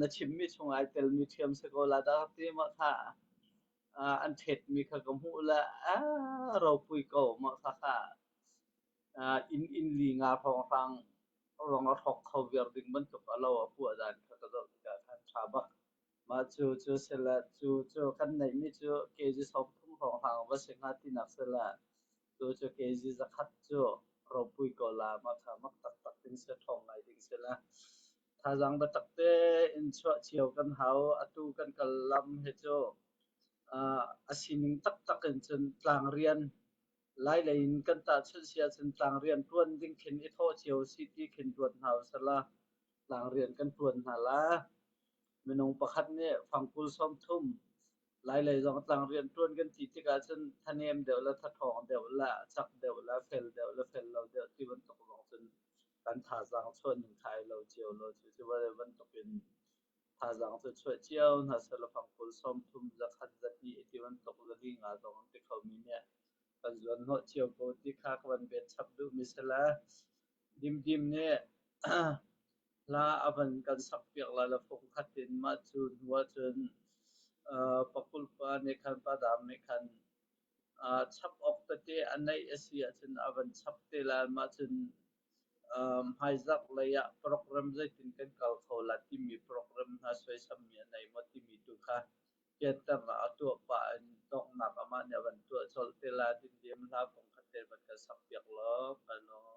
na chimmi chung ai telmi ṭhiam si ko la dah ti mah kha an ṭhetmi kha ka hmuh le a ropui ko mah khakha inn inn li nga hrawnghrang rong a hrawk kho viar ding bantuk a lo a puah dan kha ka zoh tikah khan ṭha bak. Mah cu cu sila cu cu kan neihmi cu kg 30 hrawnghrang va si hnga tinak sila Tu cu kg 100 cu ropui ko la mah kha mak taktak ding si ṭhawng ngai ding si la. Thazaang biatak tein chuah cio kan hau. Atu kan kal lam hi cu a sining taktak in cun tlangrian Lailei in kan tahchunh si ahcun tlangrian ṭuan ding khin i thawh cio si ti khin ruat hna usih tlangrian kan ṭuan hna la. Minung pakhat nih fangkul 30 Lailei zong tlangrian ṭuan kan ti tikah cun thanem deuh le thathawng deuh le cak deuh le fel deuh le fel lo deuh ti bantuk zong cun kan thazaang chuah ning kha ai lo cio lo. Cucu bantuk in thazaang cu chuah cio hna sehlaw fangkul 30, 100, 200 ti bantuk zali nga zong an ti khomi nih kan zuan hnawh cio ko ti kha ka van bet chap duhmi si le Dimdim nih hla a van kan sakpiak lai le fungkhat in mah cu hnu ahcun pakulh pa nih khan padam nih khan chap awk tete a neih a si ahcun a van chap te lai. Mah cun hmaizarh lei ah program zeitin kan kal kho la timi program hna suaisammi a nei maw timi tu kha fianternak a tuah pah in donghnak amah nih a van tuah colh te lai. Dindim hla fungkhat te van kan sakpiak law ka lawm.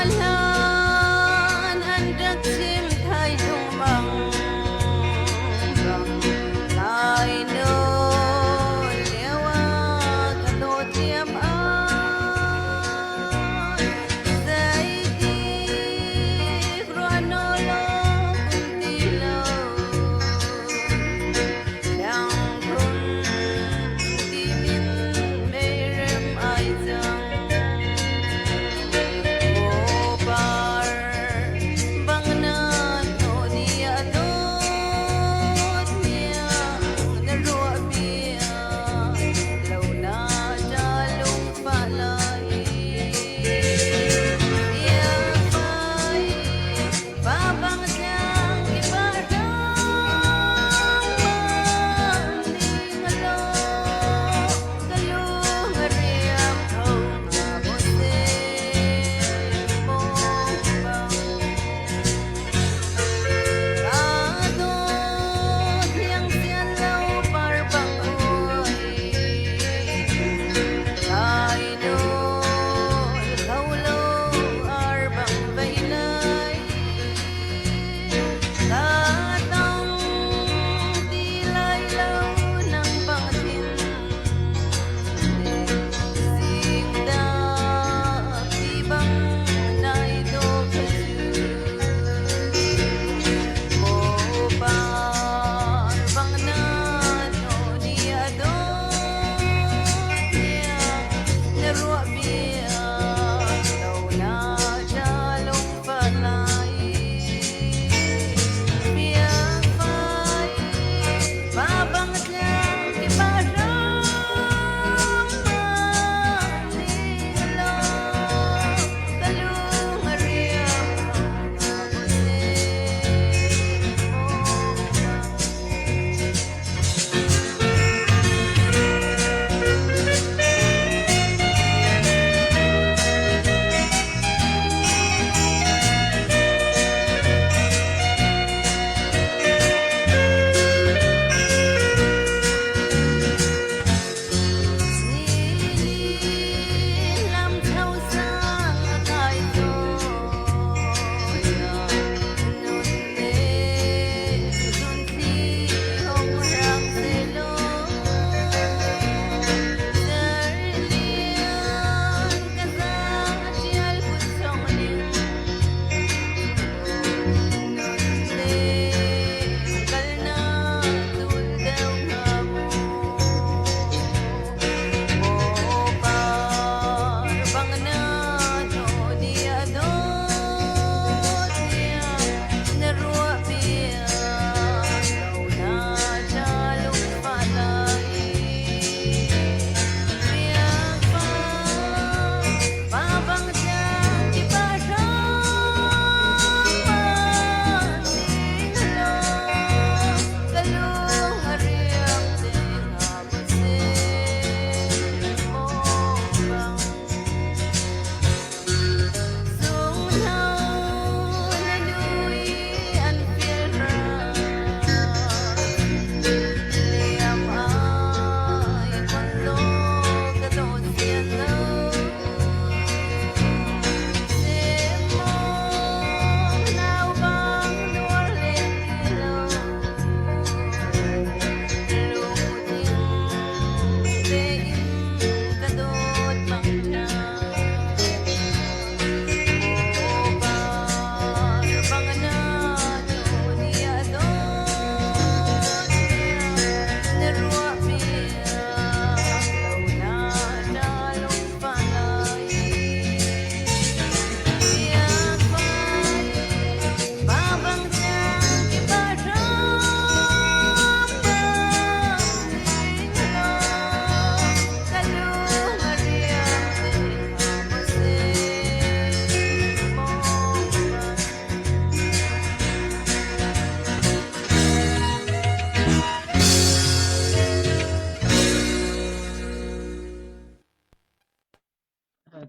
Hlan an rak chim thai lungmang.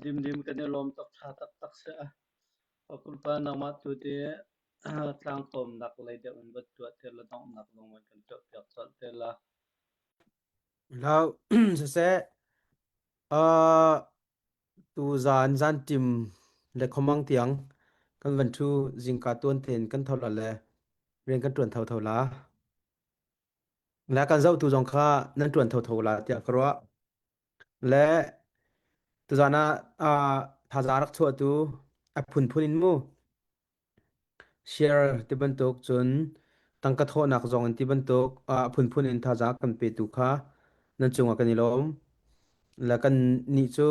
Dimdim kan i lawm tuk ṭha taktak si. Pakulpa nangmah tu te tlangkawmnak lei deuh in van tuah te la donghnak zong van kan tuah piak colh te la. Lo siseh uh, tuzaan zanṭim le khuamang tiang kan van ṭhu zingka tuan tein kan tho la le rian kan ṭuan thotho la. Le kan zohtu zong kha nan ṭuan thotho la tiah ka ruah. Le tuzaan ah uh, thazaang rak chuahtu a phunphun in mu Share ti bantuk cun tangka thawhnak zong in ti bantuk a phunphun in thazaang kan petu kha nan cungah kan i lawm. Le kan nih cu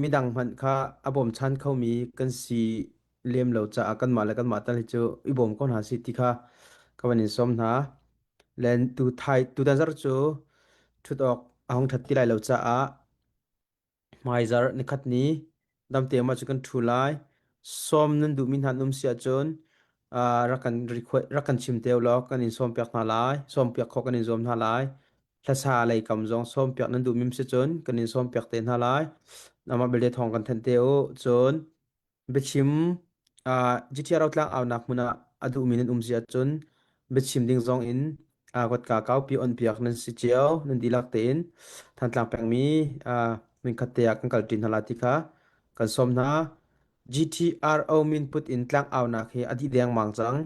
midang hmanh kha a bawmchan khomi kan si lem lo caah kanmah le kanmah tal hi cu i bawm ko hna sih ti kha ka van in sawm hna. Le tu thai tutan zarh cu ṭhut awk a hung ṭhat ti lai lo caah Hmaizarh nikhat ni damte mah cu kan ṭhu lai. Sawm nan duhmi hna an um si ahcun uh, rak kan request, rak kan chim te law kan in sawmpiak hna lai. Sawmpiak khawh kan in zuam hna lai. Hlasa lei kam zong sawmpiak nan duhmi si cun kan in sawmpiak te hna lai. Amah belte thawng kan thanh te u. Cun Biachim uh, GTA Rotlang aunak hmun ah a duhmi nan um si ahcun biachim ding zong in uh, kotka kaupi onpiak nan si cio nan dihlak tein Thantlang pengmi uh, minkhat te ah kan kalṭi hna la ti kha kan sawm hna. GTRO min put in tlang aunak hi a dih dengmang cang.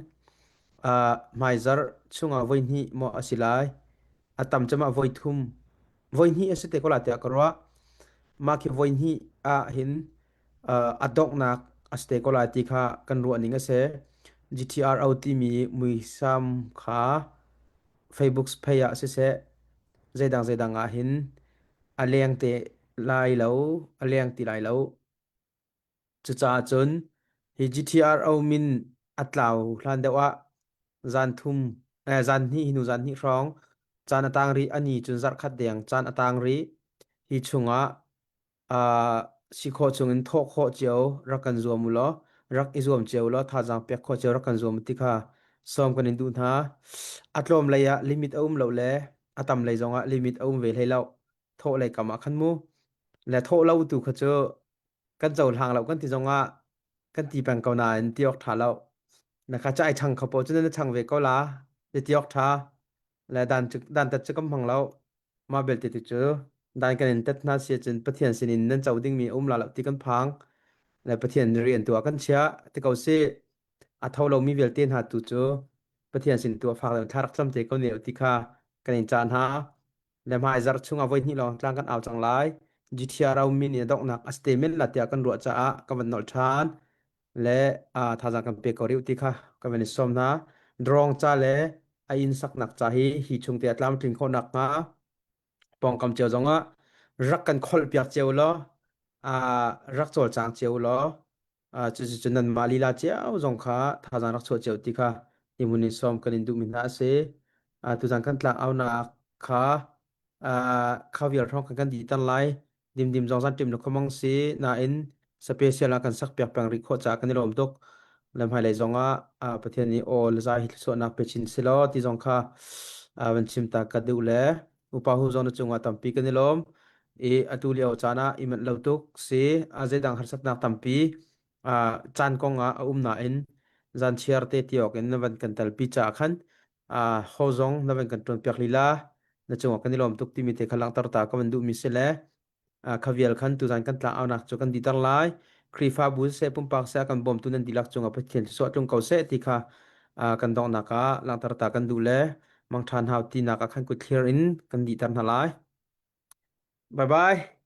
Uh, hmaizarh chungah voihnih maw a si lai. A tam cem ah voithum. Voihnih a si te ko la tiah ka ruah. Mah khi voihnih ah hin a donghnak a si te ko lai ti kha kan ruah ning a si. GTRO timi muisam kha Facebook page ah siseh zeidang zeidang ah hin a leng te lai lo, a leng ti lai lo. Cucaah cun hi GTRO min a tlau hlan deuh ah zan thum eh, zan hnih hnu zan hnih hrawng caan a tang rih ani cun zarh khat deng caan a tang rih hi chungah uh, si khawh chungin thawh khawh cio rak kan zuam u law rak i zuam cio law thazaang pek khawh cio rak kan zuam ti kha sawm kan in duh hna. A tlawm lei ah limit a um lo le a tam lei zong ah limit a um ve hlei lo. Thawh lei kam ah khan mu. Le thawh lo tu kha cu kan cohlang lo kan ti zong ah kan ti peng ko nain ti awk ṭha lo. Na kha cu ai chang kho po cu na chang ve ko la. Ti awk ṭha. Le dan cu dan tat cu kan hmang lo. Mah belte tu cu dan kan in tet hna si ahcun Pathian sinin nan co dingmi a um la lo ti kan phang. Le Pathian rian tu ah kan chiah ti ko sih. A tho lomi vialte hna tu cu Pathian sin tu ah fak deuh thla rak cam te ko ne ti kha kan in cah hna. Le hmaizarh chungah voi hnih lawng tlang kan au cang lai. GTR min in a donghnak a si te men la tiah kan ruah caah ka van nolh ṭhan. Le thazaang kan pe ko rih ti kha ka van i sawm hna. Drawng ca le a inn saknak ca hi hi chung te a tlamtlin khawh nakhnga pawngkam cio zongah rak kan kholh piak cio law rak cawlcang cio law cucu nanmah lila cio zong kha thazaang rak chuah cio ti kha hi hmun in sawm kan in duhmi hna a si. Tuzaan kan tlang aunak kha kha vial hrawng kan kan dih tan lai. Dimdim zong zan ṭim na khuamang si nain special ah kan sak piak peng rih khawh caah kan i lawm tuk. Le hmailei zong ah Pathian nih aw le zai hi thluachuahnak pe chin si law ti zong kha van chim ta ka duh le upa hu zong na cungah tampi kan i lawm. I atu lio caan ah i manh lo tuk si a zeidang harsatnak tampi caan kong ah a um nain zan chiar te ti awk in na van kan telpi caah khan ho zong na van kan ṭuan piak lila na cungah kan i lawm tuk timi te kha langhter ta ka van duhmi si le kha vial khan tuzan kan tlang aunak cu kan diter lai Khrihfabu seh pumpak seh kan bawmtu nan dihlak cungah Pathian thluachuah tlung ko seh ti kha kan donghnak ah langhter ta kan duh le mangṭhan hau tinak ah khan kut thlir in kan dihter hna lai. Bye bye.